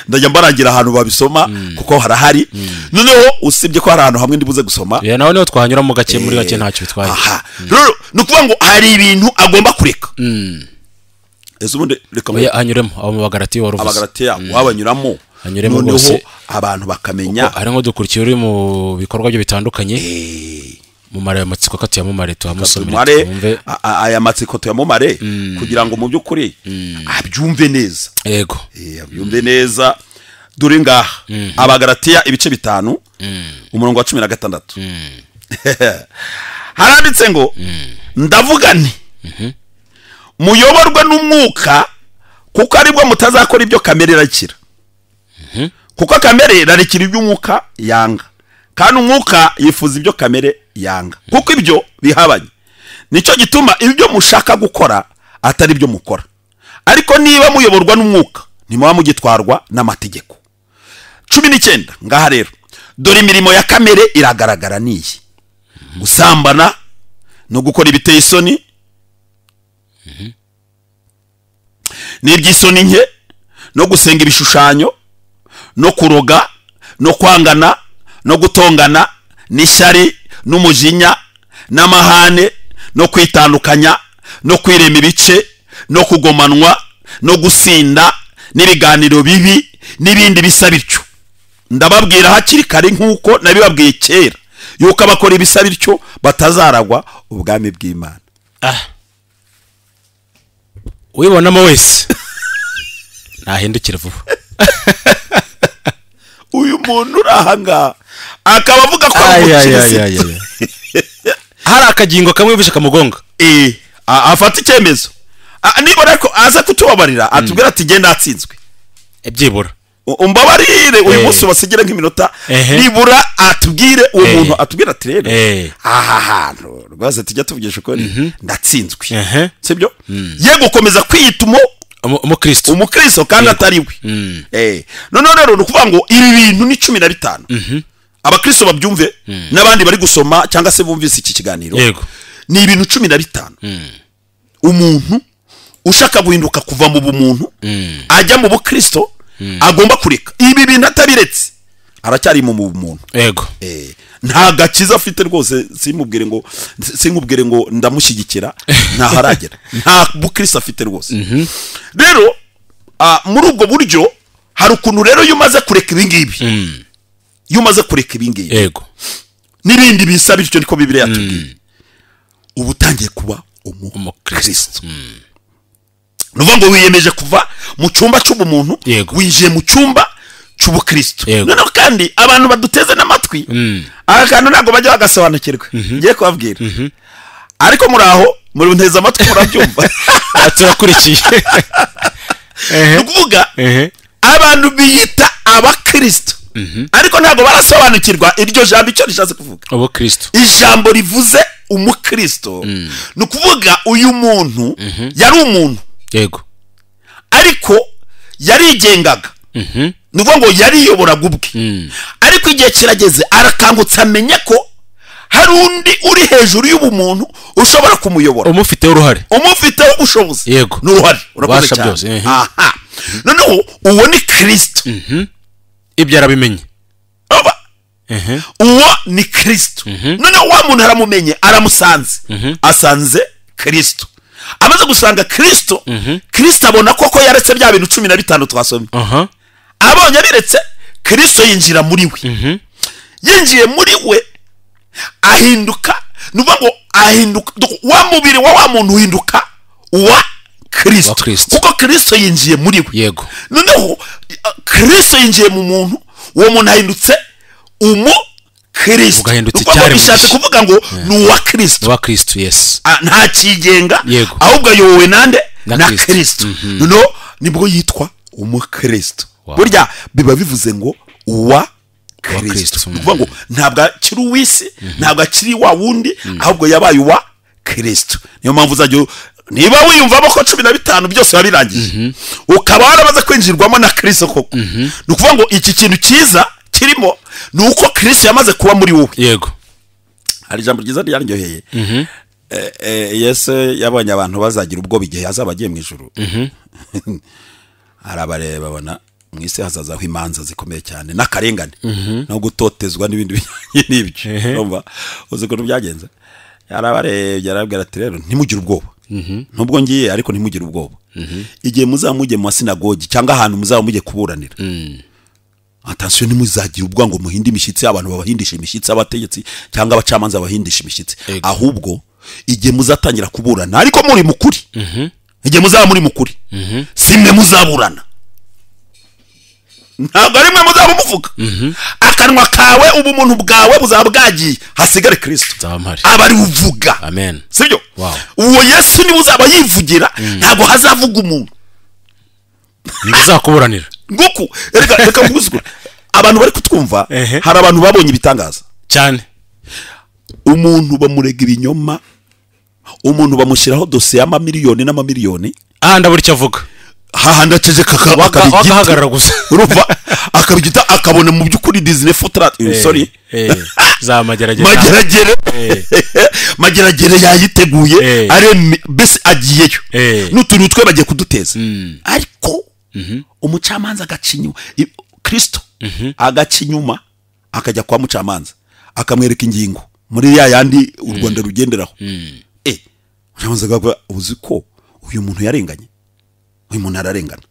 Ndajya mbarangira ahantu babisoma kuko harahari. Noneho usibye ko hari ahantu hamwe ndibuze gusoma. Nawe niho twahanyura mu gake, muri gake ntacyo bitwaye. Rero ni ukuvuga ngo hari ibintu agomba kureka. Ese ubundi reka hanyuremo abo mu Bagalatiya waruvuze. Abagalatiya wabanyuramo. Noneho abantu bakamenya ari nko dukurikiye uri mu bikorwa byo bitandukanye, mu mare amatsiko ko tuyamumare tuhamusomere twumve aya matsiko tuyamumare kugira ngo mu by'ukuri abyumve neza. Yego. Abyumve neza. Dore ngaha Abagalatiya ibice 5 umurongo wa 16. Haranditse ngo ndavuga nti muyoborwe n'umwuka, kuko aribwo mutazakora ibyo kamere irakira. Kuko kamere irarikira iby'umwuka yanga, kandi umwuka yifuza ibyo kamere yanga, kuko ibyo bihabanye. Nicyo gituma ibyo mushaka gukora atari ibyo mukora. Ariko niba muyoborwa n'umwuka ntimuba mugitwarwa n'amategeko. 19 ngaha rero, dore imirimo ya kamere iragaragara niyi: gusambana no gukora ibiteye isoni, n'iby'isoni nke, no gusenga ibishushanyo, no kuroga, no kwangana, no gutongana, n'ishyari, n'umujinya, n'amahane, no kwitandukanya, no kwirema ibice, no kugomanwa, no gusinda, n'ibiganiro bibi, n'ibindi bisa bityo. Ndababwira hakiri kare nk'uko nabibabwiye kera, yuko abakora ibisa bityo batazaragwa ubwami bw'Imana. Uyibonamo wese nahindukira vuba. Uyu muntu urahanga akaba avuga ko ari umukristo. Hari akagingo kamwe bishe kamugonga. Afata icyemezo. Nibona ko aza kutubabarira atubwira ati genda atsinzwe. Ebyibura. Umbabarire uyu munsi basigira nk'iminota nibura atubwire uwo muntu atubwira ati rero aha hantu rwose tujya tuvugisha ukuri ndatsinzwe. Sibyo? Ye gukomeza kwiyita umukristo. Umukristo kandi atari we. None rero nukuvuga ngo ibi bintu ni 15. Abakristo babyumve n'abandi bari gusoma cyangwa se bumvise iki kiganiro. Ni ibintu 15. Umuntu ushaka guhinduka kuva mu bumuntu ajya mu bukristo agomba kureka ibi bintu atabiretse aracyari mu bumuntu. Yego. Nta gakiza afite rwose, simubwire ngo sinkubwire ngo ndamushyigikira, nta haragera, nta bukristo afite rwose. Rero muri ubwo buryo hari ukuntu rero iyo umaze kureka ibi ngibi, iyo umaze kureka ibi ngibi, yego, n'ibindi bisa bityo niko Bibiliya yatubwiye, uba utangiye kuba umukristo. Nuvuga ngo wiyemeje kuva mu cyumba cy'ubumuntu winjiye mu cyumba cy'ubukristo. Noneho kandi abantu baduteze n'amatwi aka kantu ntabwo bajya bagasobanukirwa, ngiye kubabwira. Ariko muri aho muri nteze amatwi murabyumva. Turakurikiye. Nukuvuga abantu biyita abakristo ariko ntabwo barasobanukirwa iryo jambo icyo rishatse kuvuga. Ubukristo. Ijambo rivuze umukristo nukuvuga uyu muntu yari umuntu. Yego. Ariko yarigengaga. Nuvuga ngo yariyoboraga ubwe. Ariko igihe kirageze arakangutse amenya ko hari undi uri hejuru y'ubumuntu ushobora kumuyobora. Umufiteho uruhare. Umufiteho ubushobozi. Yego. N'uruhare. Urakoze cyane. Aha. Noneho uwo ni Kristo. Ibyo arabimenye. Uwo ni Kristo. Noneho wa muntu aramumenye, aramusanze. Asanze Kristo. Amaze gusanga Kristo, Kristo abona koko yaretse bya bintu 15 twasomye. Abonye abiretse, Kristo yinjira muri we. Yinjiye muri we ahinduka, nuvuga ngo ahinduka wa mubiri wa muntu uhinduka wa Kristo. Kuko Kristo yinjiye muri we. Yego. Noneho Kristo yinjiye mu muntu, uwo muntu ahindutse umukristo. Bishatse kuvuga ngo ni uwa Kristo. Uwa Kristo, yes. Nta kigenga, ahubwo ayobowe nande? Na Kristo. Noneho nibwo yitwa umukristo. Burya biba bivuze ngo uwa Kristo. Kuvuga ngo ntabwo akiri uw'isi, ntabwo akiri wa wundi, ahubwo yabaye uwa Kristo. Niyo mpamvu uzajya niba wiyumvamo ko 15 byose babirangije, ukaba waramaze kwinjirwamo na Kristo koko. Ni ukuvuga ngo iki kintu cyiza kirimo ni uko Kristo yamaze kuba muri wowe. Yego. Hari ijambo ryiza ryaryoheye. Yesu yabonye abantu bazagira ubwoba igihe azaba agiye mu ijuru. Arabareba abona mu isi hazazaho imanza zikomeye cyane n'akarengane no gutotezwa n'ibindi bijyanye n'ibyo. Urumva uzi ukuntu byagenze? Yarabarebye arababwira ati rero ntimugire ubwoba. Nubwo ngiye ariko ntimugire ubwoba. Igihe muzaba mujye mu masinagogi cyangwa ahantu muzaba mujye kuburanira, attention, ntimuzagira ubwoba ngo muhinde imishyitsi, abantu babahindisha imishyitsi, abategetsi cyangwa abacamanza babahindisha imishyitsi. Ahubwo igihe muzatangira kuburana ariko muri mukuri, igihe muzaba muri mukuri, simwe muzaburana, ntabwo ari mwe muzaba muvuga. Akanwa kawe, ubumuntu bwawe buzaba bwagiye, hasigare Kristo aba ari uvuga. Amen. Sibyo? Uwo Yesu ni uzaba yivugira, ntabwo hazavuga umuntu. Ntibizakuburanira. Nguku reka nkuzwe. Abantu bari kutwumva, hari abantu babonye ibitangaza cyane. Umuntu bamurega ibinyoma, umuntu bamushyiraho dosiye y'amamiliyoni n'amamiliyoni, ndabura icyo avuga. Hahandi aceceka akahagarara gusa. Urumva akabigita akabona mu by'ukuri Disney fotra, sorry, za mageragere. Mageragere yayiteguye, areme bese agiyeyo. N'utuntu twe bagiye kuduteza. Ariko umucamanza agacinyuma, Kristo agacinyuma akajya kwa mucamanza akamwereka ingingo muri ya yandi u Rwanda rugenderaho. Umucamanza akavuga uzi ko uyu muntu yarenganye, uyu muntu ararengana,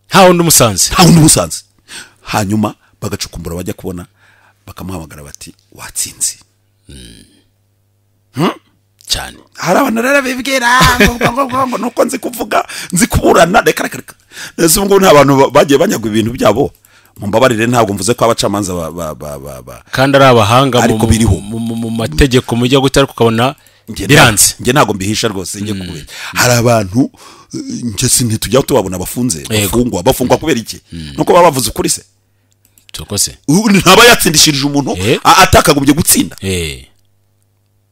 nta wundi umusanze, nta wundi umusanze. Hanyuma bagacukumbura bajya kubona bakamuhamagara bati watsinze. Cyane. Hari abantu rero bibwira ngo nuko nzi kuvuga, nzi kuburana, reka reka. Nese ubwo nta bantu bagiye banyagwa ibintu byabo Mumbabarire, ntabwo mvuze ko abacamanza ba kandi ari abahanga mu mategeko mujya gutari kukabona biranze. Nge ntabwo mbihisha rwose, nge kubera hari abantu nge ntitujya tubabona bafunze, bafungwa kubera iki? Nuko baba bavuze ukuri se. Tukose ntaba yatsindishirije umuntu atakagombye gutsinda.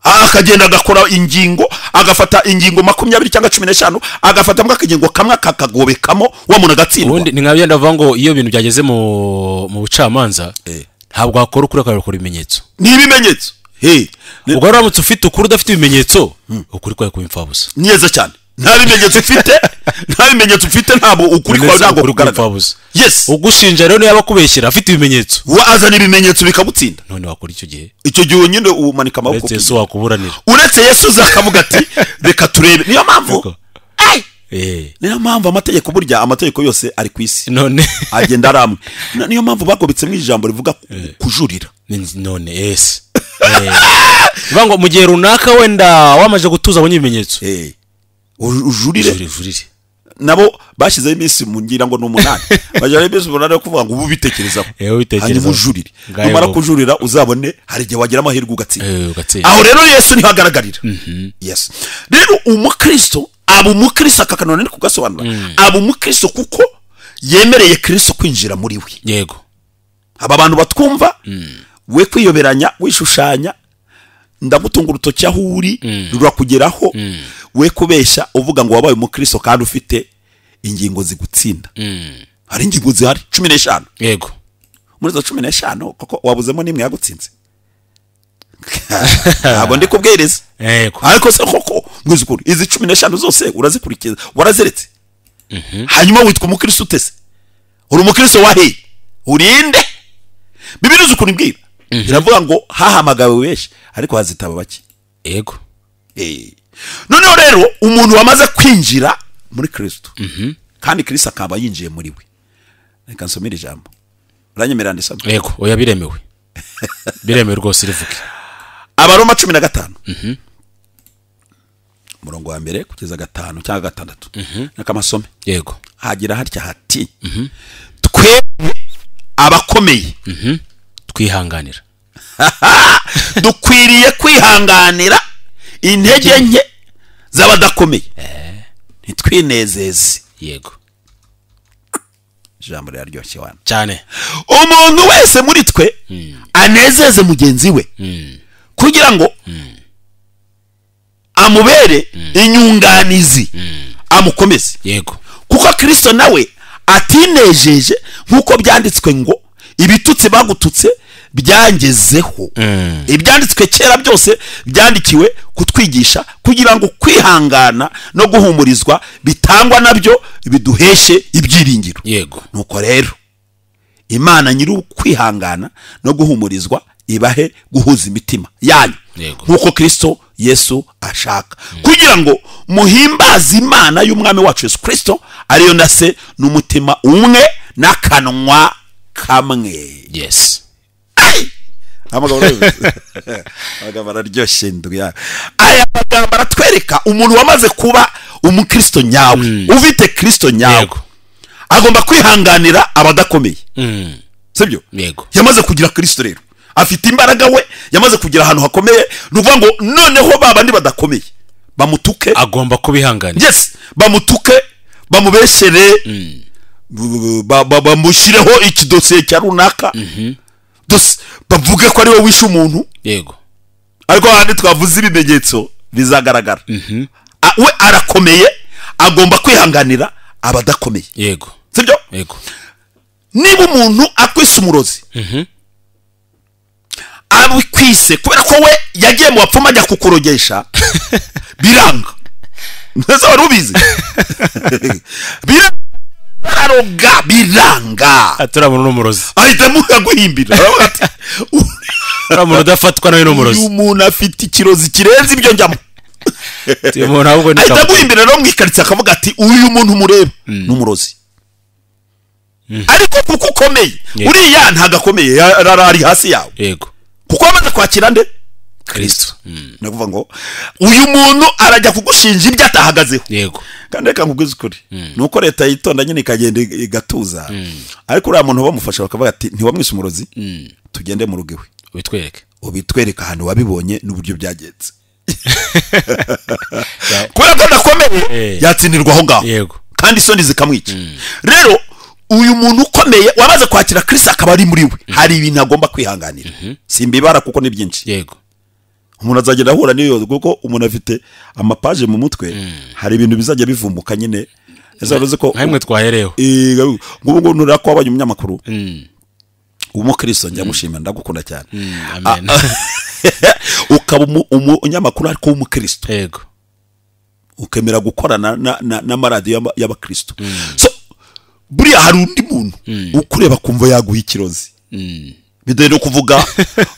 Akagenda agakora ingingo, agafata ingingo 20 cyangwa 15, agafata mbwa akagingo kamwe akakagobekamo wa muntu agatsindwa. Ubundi ni nkabyo ndavuga ngo iyo bintu byageze mu bucamanza ntabwo wakora ukuri ukakora ibimenyetso. Ni ibimenyetso. Ubwo uramutse ufite ukuri udafite ibimenyetso, ukuri kwawe kuba imfabusa. Neza cyane. Nta bimenyetso ufite, nta bimenyetso ufite, ntabwo ukuri kwawe ntabwo kugaragara. Yes. Ugushinja rero yaba kubeshyira afite ibimenyetso. Wazana ibimenyetso bikagutsinda. None wakora icyo gihe? Icyo gihe nyine umanika amaboko. Uretse Yesu wakuburanira. Uretse Yesu zakavuga ati reka turebe. Niyo mpamvu. Niyo mpamvu amategeko, burya amategeko yose ari ku isi. None agenda aramwe. Niyo mpamvu bagobetse mu ijambo rivuga kujurira. None yes. Bango mu gihe runaka wenda wamaje gutuza abonye ibimenyetso. Ujurire. Nabo bashyizeho iminsi ngira ngo ni 8. Bajya iminsi 8 yo kuvuga ngo ubu bitekerezaho. Hanyuma ujurire. Numara kujurira uzabone hari igihe wagira amahirwe ugatsinda. Aho rero Yesu niho agaragarira. Yes. Rero umukristo aba umukristo akakanone ni kugasobanura. Aba umukristo kuko yemereye Kristo kwinjira muri we. Yego. Aba bantu batwumva we kwiyoberanya, wishushanya, ndagutunga urutoki aho uri rurakugeraho, we kubesha uvuga ngo wabaye umukristo kandi ufite ingingo zigutsinda. Hari ingingo zihari 15. Yego. Muri zo 15 koko wabuzemo nimwe yagutsinze. Ntabwo ndi kubwiriza. Yego. Ariko se koko mwizukuri izi 15 zose urazikurikiza, warazeretse. Hanyuma witwa umukristo utese. Uri umukristo wahe? Urinde. Bibiliya uzi imbwira. Iravuga ngo hahamagawe benshi ariko hazitaba bake. Yego. Noneho rero umuntu wamaze kwinjira muri Kristo, kandi Kristo akaba yinjiye muri we. Reka nsomere ijambo. Uranyemerera ndisome? Yego, oya biremewe. Biremewe rwose rivuge. Abaroma 15. Umurongo wa mbere kugeza 5 cyangwa 6. Nakamasome. Yego. Hagira harya hati. Twebwe abakomeye. Twihanganira. Dukwiriye kwihanganira intege nke z'abadakomeye. Ntitwinezeze. Yego. Ijambo riraryoshye wana. Cyane. Umuntu wese muri twe anezeze mugenzi we. Kugira ngo amubere inyunganizi, amukomeze. Yego. Kuko Kristo nawe atinejeje nkuko byanditswe ngo ibitutsi bagututse byangezeho. Ibyanditswe kera byose byandikiwe kutwigisha kugira ngo kwihangana no guhumurizwa bitangwa nabyo biduheshe ibyiringiro. Yego. Nuko rero Imana nyiri kwihangana no guhumurizwa ibahe guhuza imitima yanyu nkuko Kristo Yesu ashaka, kugira ngo muhimbaze Imana y'Umwami wacu Yesu Kristo ariyo na se n'umutima umwe n'akanwa kamwe. Yes. Amagambo araryoshye nduya. Aya magambo aratwereka umuntu wamaze kuba umukristo nyawe, ufite Kristo nyawe. Agomba kwihanganira abadakomeye. Sibyo? Yego. Yamaze kugira Kristo rero. Afite imbaraga we, yamaze kugira ahantu hakomeye, nuvuga ngo noneho babandi badakomeye bamutuke, agomba kubihanganira. Yes, bamutuke, bamubeshere, bamushireho ikidosiye cya runaka. Bavuge ko ari we wishe umuntu. Yego. Ariko handi twavuze ibimenyetso bizagaragara. We arakomeye, agomba kwihanganira abadakomeye. Yego. Sibyo? Yego. Niba umuntu akwise umurozi, abikwise kubera ko we yagiye mu bapfumu ajya kukurogesha, biranga. Mbese wari ubizi? Biranga, biranga. Aturabona n'umurozi. Ahita aguhimbira. Aravuga ati uriya udafatwa nawe n'umurozi. Uyu muntu afite ikirozi kirenze ibyo njyamo. Ahita aguhimbira rero mwikaritse akavuga ati uyu muntu mureba n'umurozi. Ariko kuko ukomeye, uriya ntago akomeye, ari hasi yawe. Yego. Kuko amaze kwakira nde? Kristo. Nakuvuga ngo uyu muntu arajya kugushinja ibyo atahagazeho. Yego. Kandi reka nkubwize ukuri, nuko leta yitonda nyine ikagenda igatuza, ariko uriya muntu bamufasha bakavuga ati ntiwamwise umurozi, tugende mu rugo iwe ubitwereke, ubitwereke ahantu wabibonye n'uburyo byagenze. Kubera ko adakomeye yatsindirwa aho ngaho. Yego. Kandi isoni zikamwica. Rero uyu muntu ukomeye wamaze kwakira Kristo akaba ari muri we, hari ibintu agomba kwihanganira. Simbibara kuko ni byinshi. Yego. Umuntu azagenda ahura n'iyo, kuko umuntu afite amapaje mu mutwe, hari ibintu bizajya bivumbuka nyine. Ese ko nkamwe twahereho. Ngubu ngo nurako wabanye umunyamakuru. Umukristo njya mushima, ndagukunda cyane. Amen. Ukaba umunyamakuru ariko w'umukristo. Yego. Ukemera gukorana n'amaradiyo y'abakristo. So buriya hari undi muntu ukureba kumva yaguha ikirozi. Bidere no kuvuga,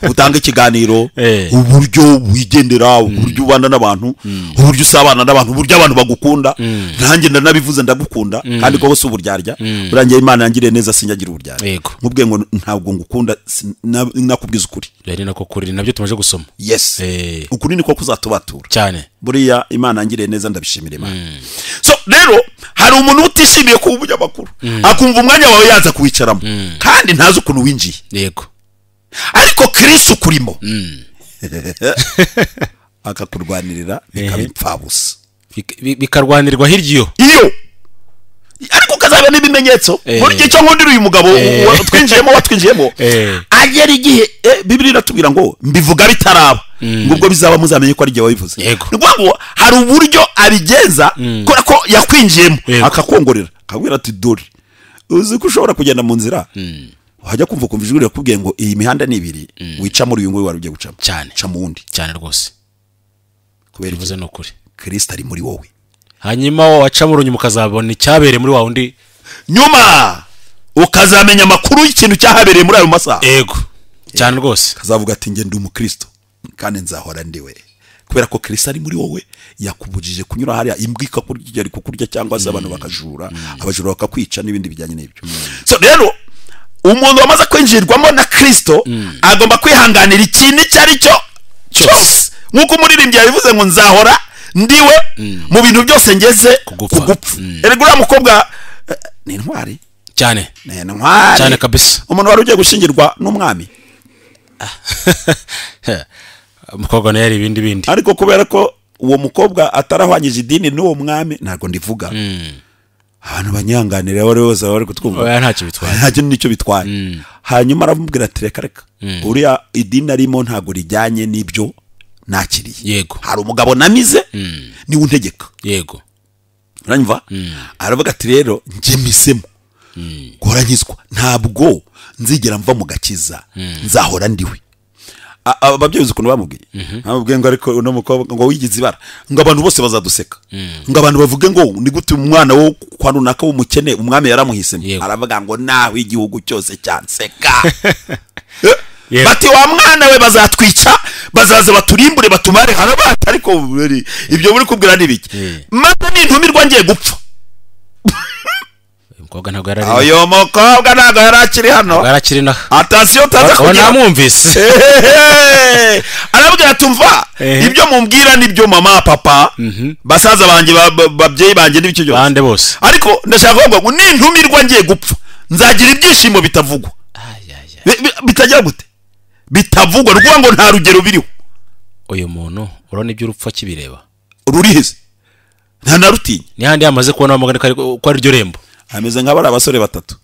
utanga ikiganiro, uburyo wigendera, uburyo ubana n'abantu, uburyo usabana n'abantu, uburyo abantu bagukunda. Nanjye ndanabivuze ndagukunda, kandi ko bose uburyarya. Burangiye Imana yangiriye neza sinyagira uburyarya. Nkubwiye ngo ntabwo ngukunda, nakubwiza ukuri. Rero nako kuri nabyo tumaje gusoma. Yes. Ukuri niko kuzatubatura. Cyane. Buriya Imana yangiriye neza, ndabishimira Imana. So rero hari umuntu utishimiye kuba umunyamakuru, akumva umwanya wawe yaza kuwicaramo, kandi ntazi ukuntu winjiye. Yego. Ariko Kristo kurimo akakurwanirira bikaba impfabusa, bikarwanirwa hirya iyo, ariko ukazabona ibimenyetso. Muri icyo nkundira uyu mugabo watwinjiyemo agera igihe Bibiliya iratubwira ngo mbivuga bitaraba, ngubwo bizaba muzamenye ko ari jye wabivuze. Ni ukuvuga ngo hari uburyo abigenza kubera ko yakwinjiyemo akakongorera, akabwira ati dore uzi ko ushobora kugenda mu nzira, wajya kumva kumva ijwi rirakubwiye ngo iyi mihanda ni ibiri, wica muri uyu nguyu wari ugiye gucamo, cyane ca mu wundi. Cyane rwose. Kubera bivuze no kuri Kristo ari muri wowe. Hanyuma waca mu runyuma ukazabona icyabereye muri wa wundi, nyuma ukazamenya amakuru y'ikintu cyahabereye muri ayo masaha. Yego. Cyane rwose. Kazavuga ati nge ndi umukristo kandi nzahora ndiwe. Kubera ko Kristo ari muri wowe, yakubujije kunyura hariya imbwa ikakurya, ari kukurya cyangwa se abantu bakajura, abajura bakakwica n'ibindi bijyanye n'ibyo. So rero umuntu wamaze kwinjirwamo na Kristo agomba kwihanganira ikintu icyo ari cyo cyose. Nkuko umuririmbyi yabivuze ngo nzahora ndiwe mu bintu byose ngeze kugupfa. Erega uriya mukobwa ni intwari cyane. Ni intwari cyane kabisa. Umuntu wari ugiye gushingirwa n'umwami, umukobwa nawe yari ibindi bindi, ariko kubera ko uwo mukobwa atarahwanyije idini n'uwo mwami, ntabwo ndivuga. Abantu banyanganira bari bose bari kutwumva. Oya ntacyo bitwaye. Ntacyo nicyo bitwaye. Hanyuma aramubwira ati reka reka, uriya idini arimo ntabwo rijyanye n'ibyo nakiriye. Yego. Hari umugabo namize niwe untegeka. Yego. Uranyumva? Aravuga ati rero njye misemo guhora nkizwa, ntabwo nzigera mva mu gakiza, nzahora ndiwe. Ababyeyi ukuntu bamubwiye, bamubwiye ngo ariko uno mukobwa ngo wigize ibara, ngo abantu bose bazaduseka, ngo abantu bavuge ngo ni gute umwana wo kwa runaka w'umukene umwami yaramuhisemo. Aravuga ngo naho igihugu cyose cyanseka. Bati wa mwana we bazatwica, bazaza baturimbure batumare harabata, ariko ibyo muri kubwira ni biki? Maze nintumirwa ngiye gupfa. Umukobwa ntabwo yari ari. Ayo mukobwa ntabwo yari akiri hano. Yarakiri naho. Atasiyo taza kugira. Namwumvise. Arabwira tumva ibyo mumbwira nibyo mama papa basaza banjye babyeyi banjye n'ibicyo byose. Bande bose. Ariko ndashaka kuvuga ngo nintumirwa ngiye gupfa, nzagira ibyishimo bitavugwa. Bitagira gute? Bitavugwa, rwo ngo nta rugero biriho. Uyu muntu urabona ibyo urupfu akibireba. Ruriheze. Nta narutinya. Ni handi yamaze kubona amagana ko ari ryo rembo. Ameze nka bari abasore batatu.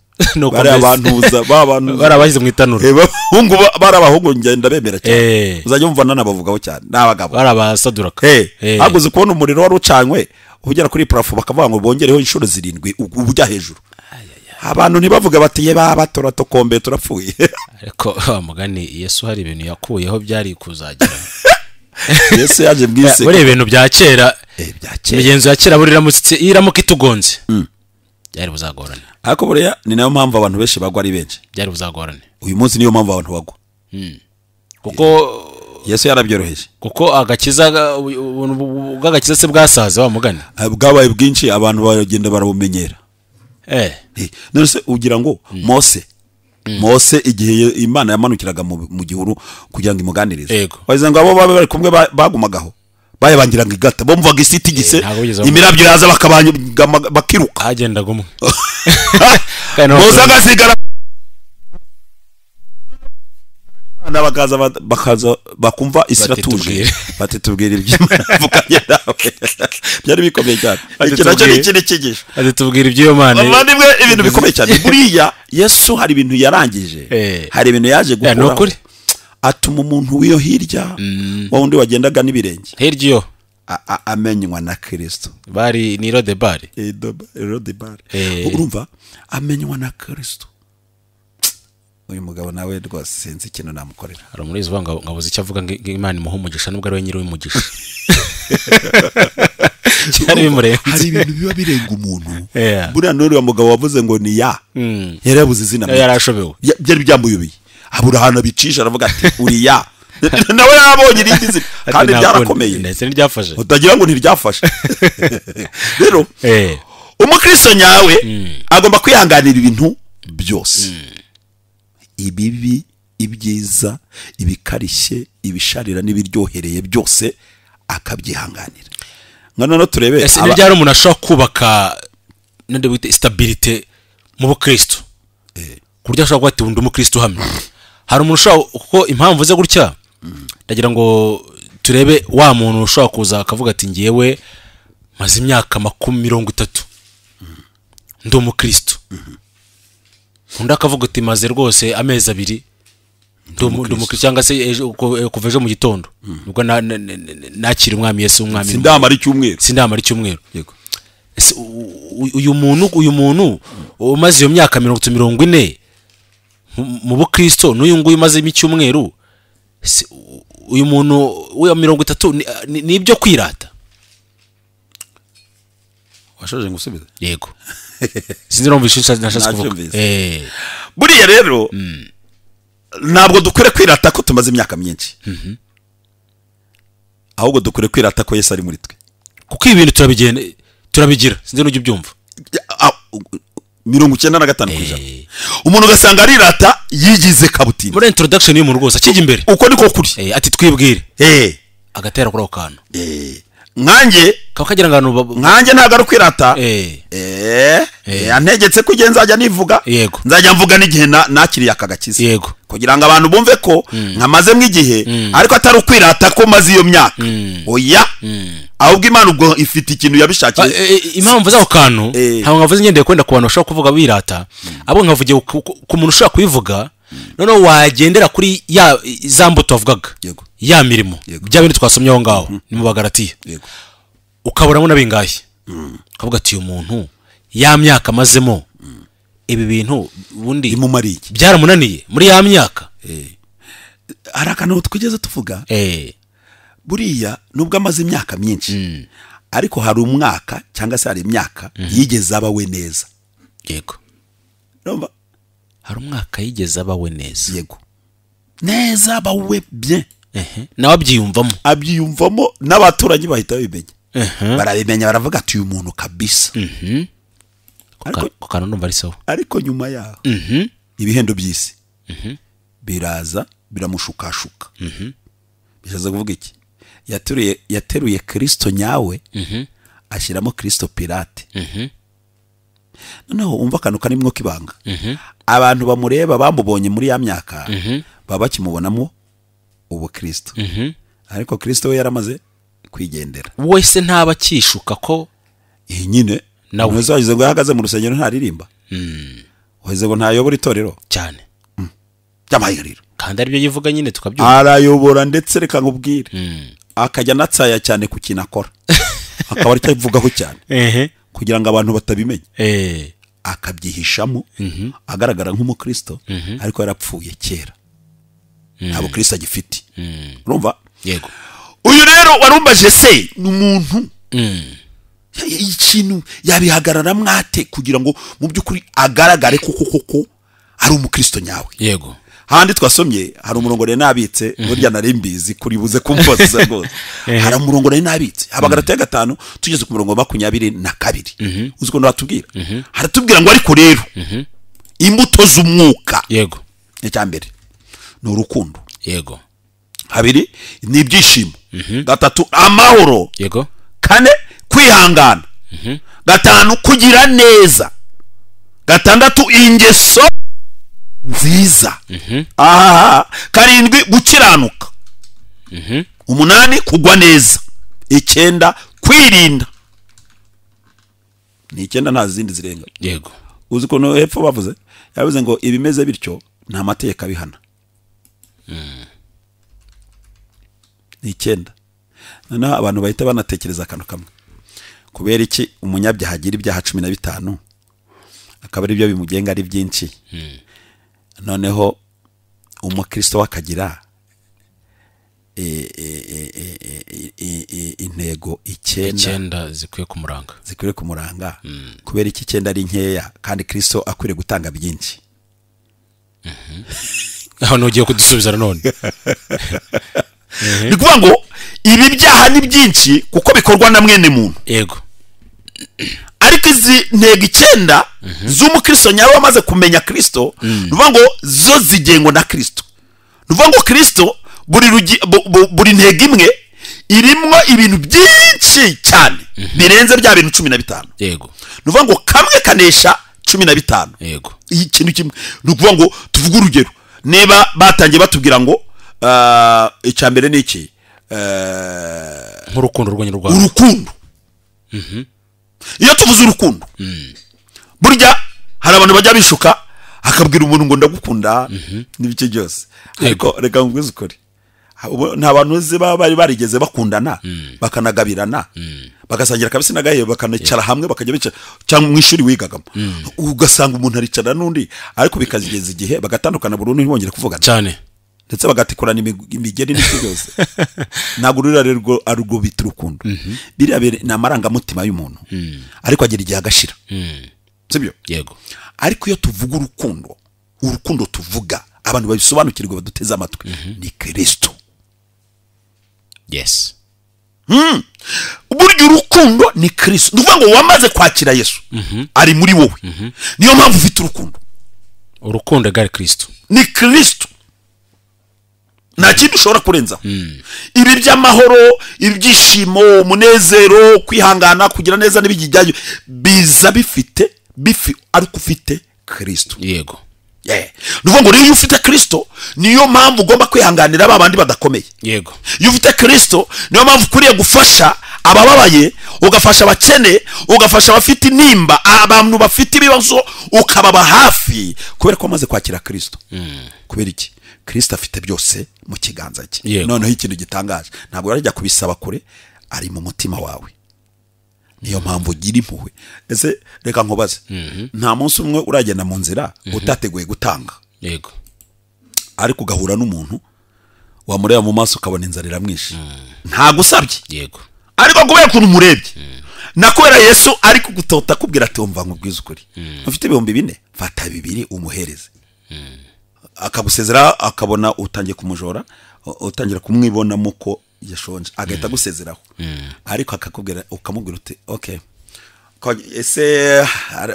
Bari abantu babantu bari abashyize mu itanura. Bahungu bari abahungu ngenda bemera cyane. Uzajya umva nanabavugaho cyane. N'abagabo. Bari abasaduraka. Haguze kubona umuriro wari ucanywe ugera kuri plafond bakavuga ngo bongereho inshuro 7 ubujya hejuru. Abantu ntibavuga bati ye baba turatokombe turapfuye. Ariko mugani Yesu hari ibintu yakuyeho byari kuzagira. Yesu yaje mwise. Buri ibintu bya kera. Bya kera. Imigenzo ya kera buri iramutse iramuka itugonze. Byari buzagorane. Ariko buriya ni nayo mpamvu abantu benshi bagwa ari benshi. Byari buzagorane. Uyu munsi niyo mpamvu abantu bagwa. Kuko Yesu yarabyoroheje. Kuko agakiza bw'agakiza se bwasaze wa mugani. Bwabaye bwinshi abantu bagenda barabumenyera. None se ugira ngo Mose Mose igihe Imana yamanukiraga mu gihuru kugira ngo imuganirize, wagize ngo abo babe bari kumwe bagumagaho bayabangiraga igata, bumvaga isi itigise, imirabyo yaza bakiruka, hagendaga umwe. Mose agasigara, bakaza bakumva isi iratuje, bati tubwire iby'Imana avuganye nawe. Byari bikomeye cyane. Iki nacyo ni ikindi cyigisho. Ati tubwire iby'iyo Mana. Bavandimwe, ibintu bikomeye cyane. Buriya Yesu hari ibintu yarangije, hari ibintu yaje gukora, atuma umuntu w'iyo hirya, wa wundi wagendaga n'ibirenge hirya iyo amenywa na Kristo. Bari ni Rodebari, Rodebari. Urumva amenywa na Kristo. Uyu mugabo nawe rwose sinzi ikintu namukorera. Hari umurizi uvuga ngo ngabuze icyo avuga ngo Imana imuhe umugisha nubwo ari we nyiri umugisha. Cyari bimurenze. Hari ibintu biba birenga umuntu. Buriya n'uriya mugabo wavuze ngo ni ya, yari yabuze izina, yarashobewe, byari byamuyobeye, abura ahantu abicisha aravuga ati uri ya. Nawe yarabonye irindi zina kandi byarakomeye, ndetse ntiryafashe, utagira ngo ntiryafashe. Rero umukristo nyawe agomba kwihanganira ibintu byose, ibibi, ibyiza, ibikarishye, ibisharira n'ibiryohereye byose akabyihanganira. None turebe ese ni ryari umuntu ashobora kubaka nande bita stabilité mu bukristo, kurya ashobora kuba ati undi umukristo hamwe. Hari umuntu ushobora, kuko impamvu ze gutya ndagira ngo turebe wa muntu ushobora kuza akavuga ati ngiyewe maze imyaka 30 ndi umukristo, undi akavuga ati maze rwose amezi 2 ndi umukristo, cyangwa se kuva ejo mu gitondo nubwo nakira umwami Yesu umwami, sindamara icyumweru, sindamara icyumweru. Yego. Uyu muntu umaze iyo myaka 30 40 mu bukristo n'uyu nguyu umaze icyumweru, uyu muntu wa 30 ni ibyo kwirata. Washoje ngusubize? Yego. Sinzi numva icyo nashatse kuvuga. Buriya rero ntabwo dukwiye kwirata ko tumaze imyaka myinshi, ahubwo dukwiye kwirata ko Yesu ari muri twe, kuko ibintu turabigira. Sinzi n'ujya ubyumva. 95%. Umuntu ugasanga arirata yigize kabutini muri introduction y'umuntu rwose akijya imbere, uko niko kuri. Ati twibwire, agatera kuri ako kantu. Nkanjye kagira ngo nkanjye ntago ari kwirata. Yantegetse ko igihe nzajya nivuga, nzajya mvuga n'igihe nakiriye aka gakiza, kugira ngo abantu bumve ko nkamazemo igihe, ariko atari ukwirata ko maze iyo myaka. Oya, ahubwo Imana ubwo ifite ikintu yabishakiye. Impamvu z'ako kantu ntabwo nkavuze ngendeye kwenda ku bantu bashobora kuvuga birata, ahubwo nkavugiye ku muntu ushobora kubivuga, noneho wagendera kuri ya za mbuto wavugaga, ya mirimo, bya bintu twasomye aho ngaho ni mu Bagalatiya, ukaburamo n'abingahe, ukavuga ati uyu muntu ya myaka amazemo ibi bintu ubundi byaramunaniye muri ya myaka. Hari akantu twigeze tuvuga, buriya nubwo amaze imyaka myinshi, ariko hari umwaka cyangwa se hari imyaka yigeze aba we neza. Yego. Hari umwaka yigeze aba we neza. Yego. Neza aba we bien. Nawe abyiyumvamo. Abyiyumvamo n'abaturanyi bahita babimenya. Barabimenya baravuga ati uyu muntu kabisa. Ariko kantu ndumva ari sawa. Ariko nyuma yaho ibihendo by'isi biraza biramushukashuka. Bishaza kuvuga iki? Yateruye Kristo nyawe, ashyiramo Kristo pirate. Noneho umva akantu karimwo kibanga. Abantu bamureba bamubonye muri ya myaka baba bakimubonamo ubu Kristo. Ariko Kristo we yaramaze kwigendera. Wese ntaba akishuka ko nyine nawe wagize ngo yahagaze mu rusengero ntaririmba. Wagize ngo ntayobora itorero cyane. By'amahiriro. Kandi aribyo yivuga nyine tukabyumva. Arayobora ndetse reka nkubwire. Akajya natsaya cyane ku kintu akora. Akaba aricyo avugaho cyane. Kugira ngo abantu batabimenya. Akabyihishamo agaragara nk'umukristo, ariko yarapfuye kera. Ntabwo Kristo agifite. Urumva? Yego. Uyu rero warumbaje se ni umuntu ikintu yabihagarara mwate kugira ngo mu by'ukuri agaragare koko koko ari umukristo nyawe. Yego. Handi twasomye hari umurongo rero nabitse, burya nari mbizi kuri buze kumbaza rwose. Hari umurongo rero nabitse Abagalatiya 5 tugeze ku murongo wa 22. Uzi ko natubwira? Haratubwira ngo ariko rero Imbuto z'umwuka. Yego. Icya mbere ni urukundo. Yego. Habiri ni ibyishimo. Gatatu amahoro. Yego. Kane kwihangana. Gatanu kugira neza. Gatandatu ingeso nziza. Karindwi gukiranuka. 8 kugwa neza. 9 kwirinda. Ni 9 nta zindi zirenga. Yego. Uzi ko no hepfo bavuze, yavuze ngo ibimeze bityo nta mateka abihana. Ni 9. Noneho abantu bahita banatekereza akantu kamwe. Kubera iki umunyabyaha agira ibyaha 15 akaba ari byo bimugenga ari byinshi. Noneho umukristo wakagira intego 9 zikwiye kumuranga. Zikwiye kumuranga. Kubera iki 9 ari nkeya kandi Kristo akwiriye gutanga byinshi. Aho nugiye kudusubiza none. Ni kuvuga ngo ibi byaha ni byinshi kuko bikorwa na mwene muntu. Yego. Ariko izi ntego 9 z'umukristo nyawe wamaze kumenya Kristo, nuvuga ngo zo zigengwa na Kristo. Nuvuga ngo Kristo buri ntego imwe irimwo ibintu byinshi cyane birenze bya bintu 15. Yego. Nuvuga ngo kamwe kanesha 15. Yego. Ikintu kimwe nukuvuga ngo tuvuge urugero, niba batangiye batubwira ngo icya mbere ni iki, nk'urukundo rw'Abanyarwanda. Urukundo. Iyo tuvuze urukundo, burya hari abantu bajya bishuka akabwira umuntu ngo ndagukunda n'ibice byose, ariko reka nkubwize ukuri, nta bantu uzi bari barigeze bakundana bakanagabirana bagasangira kabisi n'agahiye bakanicara hamwe bakajya bicara, cyangwa mu ishuri wigagamo ugasanga umuntu aricara n'undi, ariko bikazigeza igihe bagatandukana burundu ntibongere kuvugana cyane, ndetse bagatikurana imigeri n'ibyo byose. Ntabwo ruriya rero arwo bita urukundo. Biriya ni amarangamutima y'umuntu, ariko agera igihe agashira. Sibyo? Yego. Ariko iyo tuvuga urukundo, urukundo tuvuga abantu babisobanukirwe baduteze amatwi, ni Kristo. Yes. Burya urukundo ni Kristo. Nuvuga ngo wamaze kwakira Yesu, ari muri wowe. Niyo mpamvu ufite urukundo. Urukundo gari Kristo. Ni Kristo. Nta kindi ushobora kurenzaho. Ibi by'amahoro, ibyishimo, umunezero, kwihangana, kugira neza n'ibijyanye biza bifite bifi ariko ufite Kristo. Yego. Nuvuga ngo iyo ufite Kristo niyo mpamvu ugomba kwihanganira babandi badakomeye. Yego. Iyo ufite Kristo niyo mpamvu ukuriye gufasha abababaye, ugafasha abakene, ugafasha abafite intimba, abantu bafite ibibazo ukababa hafi, kubera ko amaze kwakira Kristo. Kubera iki? Kristo afite byose mu kiganza cye. Noneho ikintu gitangaje, ntabwo arajya kubisaba kure, ari mu mutima wawe. Niyo mpamvu ugira impuhwe. Ese reka nkubaze, nta munsi umwe uragenda mu nzira utateguye gutanga. Yego. Ariko ugahura n'umuntu wamureba mu maso ukabona inzara iramwishe. Ntagusabye. Yego. Ariko kubera ukuntu umurebye, na kubera Yesu ari kugutota akubwira ati umva nkubwize ukuri, ufite 4000 fata 2 umuhereze. Akagusezera akabona utangiye kumujora, utangira kumwibonamo ko yashonje, agahita agusezeraho. Ariko akakubwira, ukamubwira uti okay, ese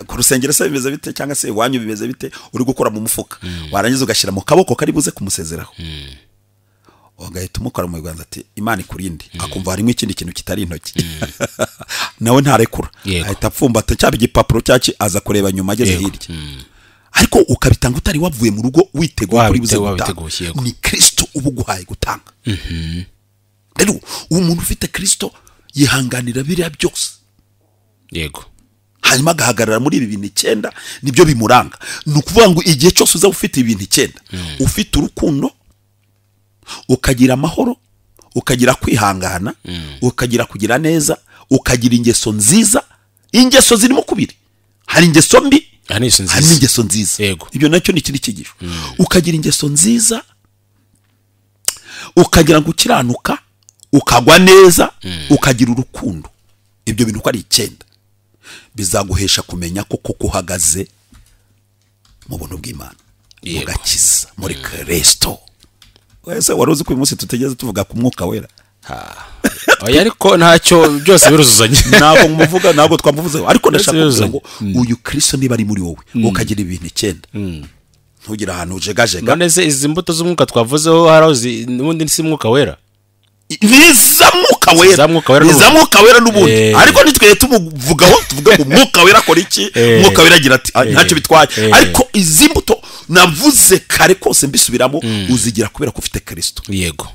ku rusengero se bimeze bite, cyangwa se iwanyu bimeze bite, uri gukora mu mufuka, warangiza ugashyira mu kaboko kari buze kumusezeraho, ugahita umukora mu biganza ati Imana ikurinde, akumva harimo ikindi kintu kitari intoki. Nawe ntarekura, ahita apfumbata cyaba igipapuro cyaki, aza kureba nyuma ageze hirya. Ariko ukabitanga utari wavuye mu rugo witeguye kuri buze gutanga. Ni Kristo ubuguhaye gutanga. Rero umuntu ufite Kristo yihanganira biriya byose. Yego. Hanyuma agahagarara muri ibi bintu 9 nibyo bimuranga. Ni ukuvuga ngo igihe cyose uzaba ufite ibintu 9, ufite urukundo, ukagira amahoro, ukagira kwihangana, ukagira kugira neza, ukagira ingeso nziza. Ingeso zirimo kubiri, hari ingeso mbi, hari n'ingeso nziza. Ibyo nacyo ni ikindi cyigisho. Ukagira ingeso nziza, ukagira gukiranuka, ukagwa neza, ukagira urukundo. Ibyo bintu uko ari 9 bizaguhesha kumenya ko koko uhagaze mu buntu bw'Imana, mugakiza muri Kristo. Wese wari uzi ko uyu munsi tutegeze tuvuga ku mwuka wera? Oya, ariko ntacyo, byose biruzuzanya. Ntabwo muvuga, ntabwo twamuvuzeho, ariko ndashaka kuvuga biruzuzanya. ngo uyu Kristo niba ari muri wowe, ukagira ibintu 9, ntugire ahantu ujegajega. None se izi mbuto z'umwuka twavuzeho, hari aho n'ubundi si Mwuka Wera? Ni Mwuka Wera. Za Mwuka Wera Ni n'ubundi. Mwuka Wera n'ubundi. Ariko nitwe tumuvugaho, tuvuga ngo Mwuka Wera akora iki, Mwuka Wera agira ati: "Ah, ntacyo bitwaye." Ariko izi mbuto navuze kare kose mbisubiramo, uzigira kubera ko ufite Kristo. Yego.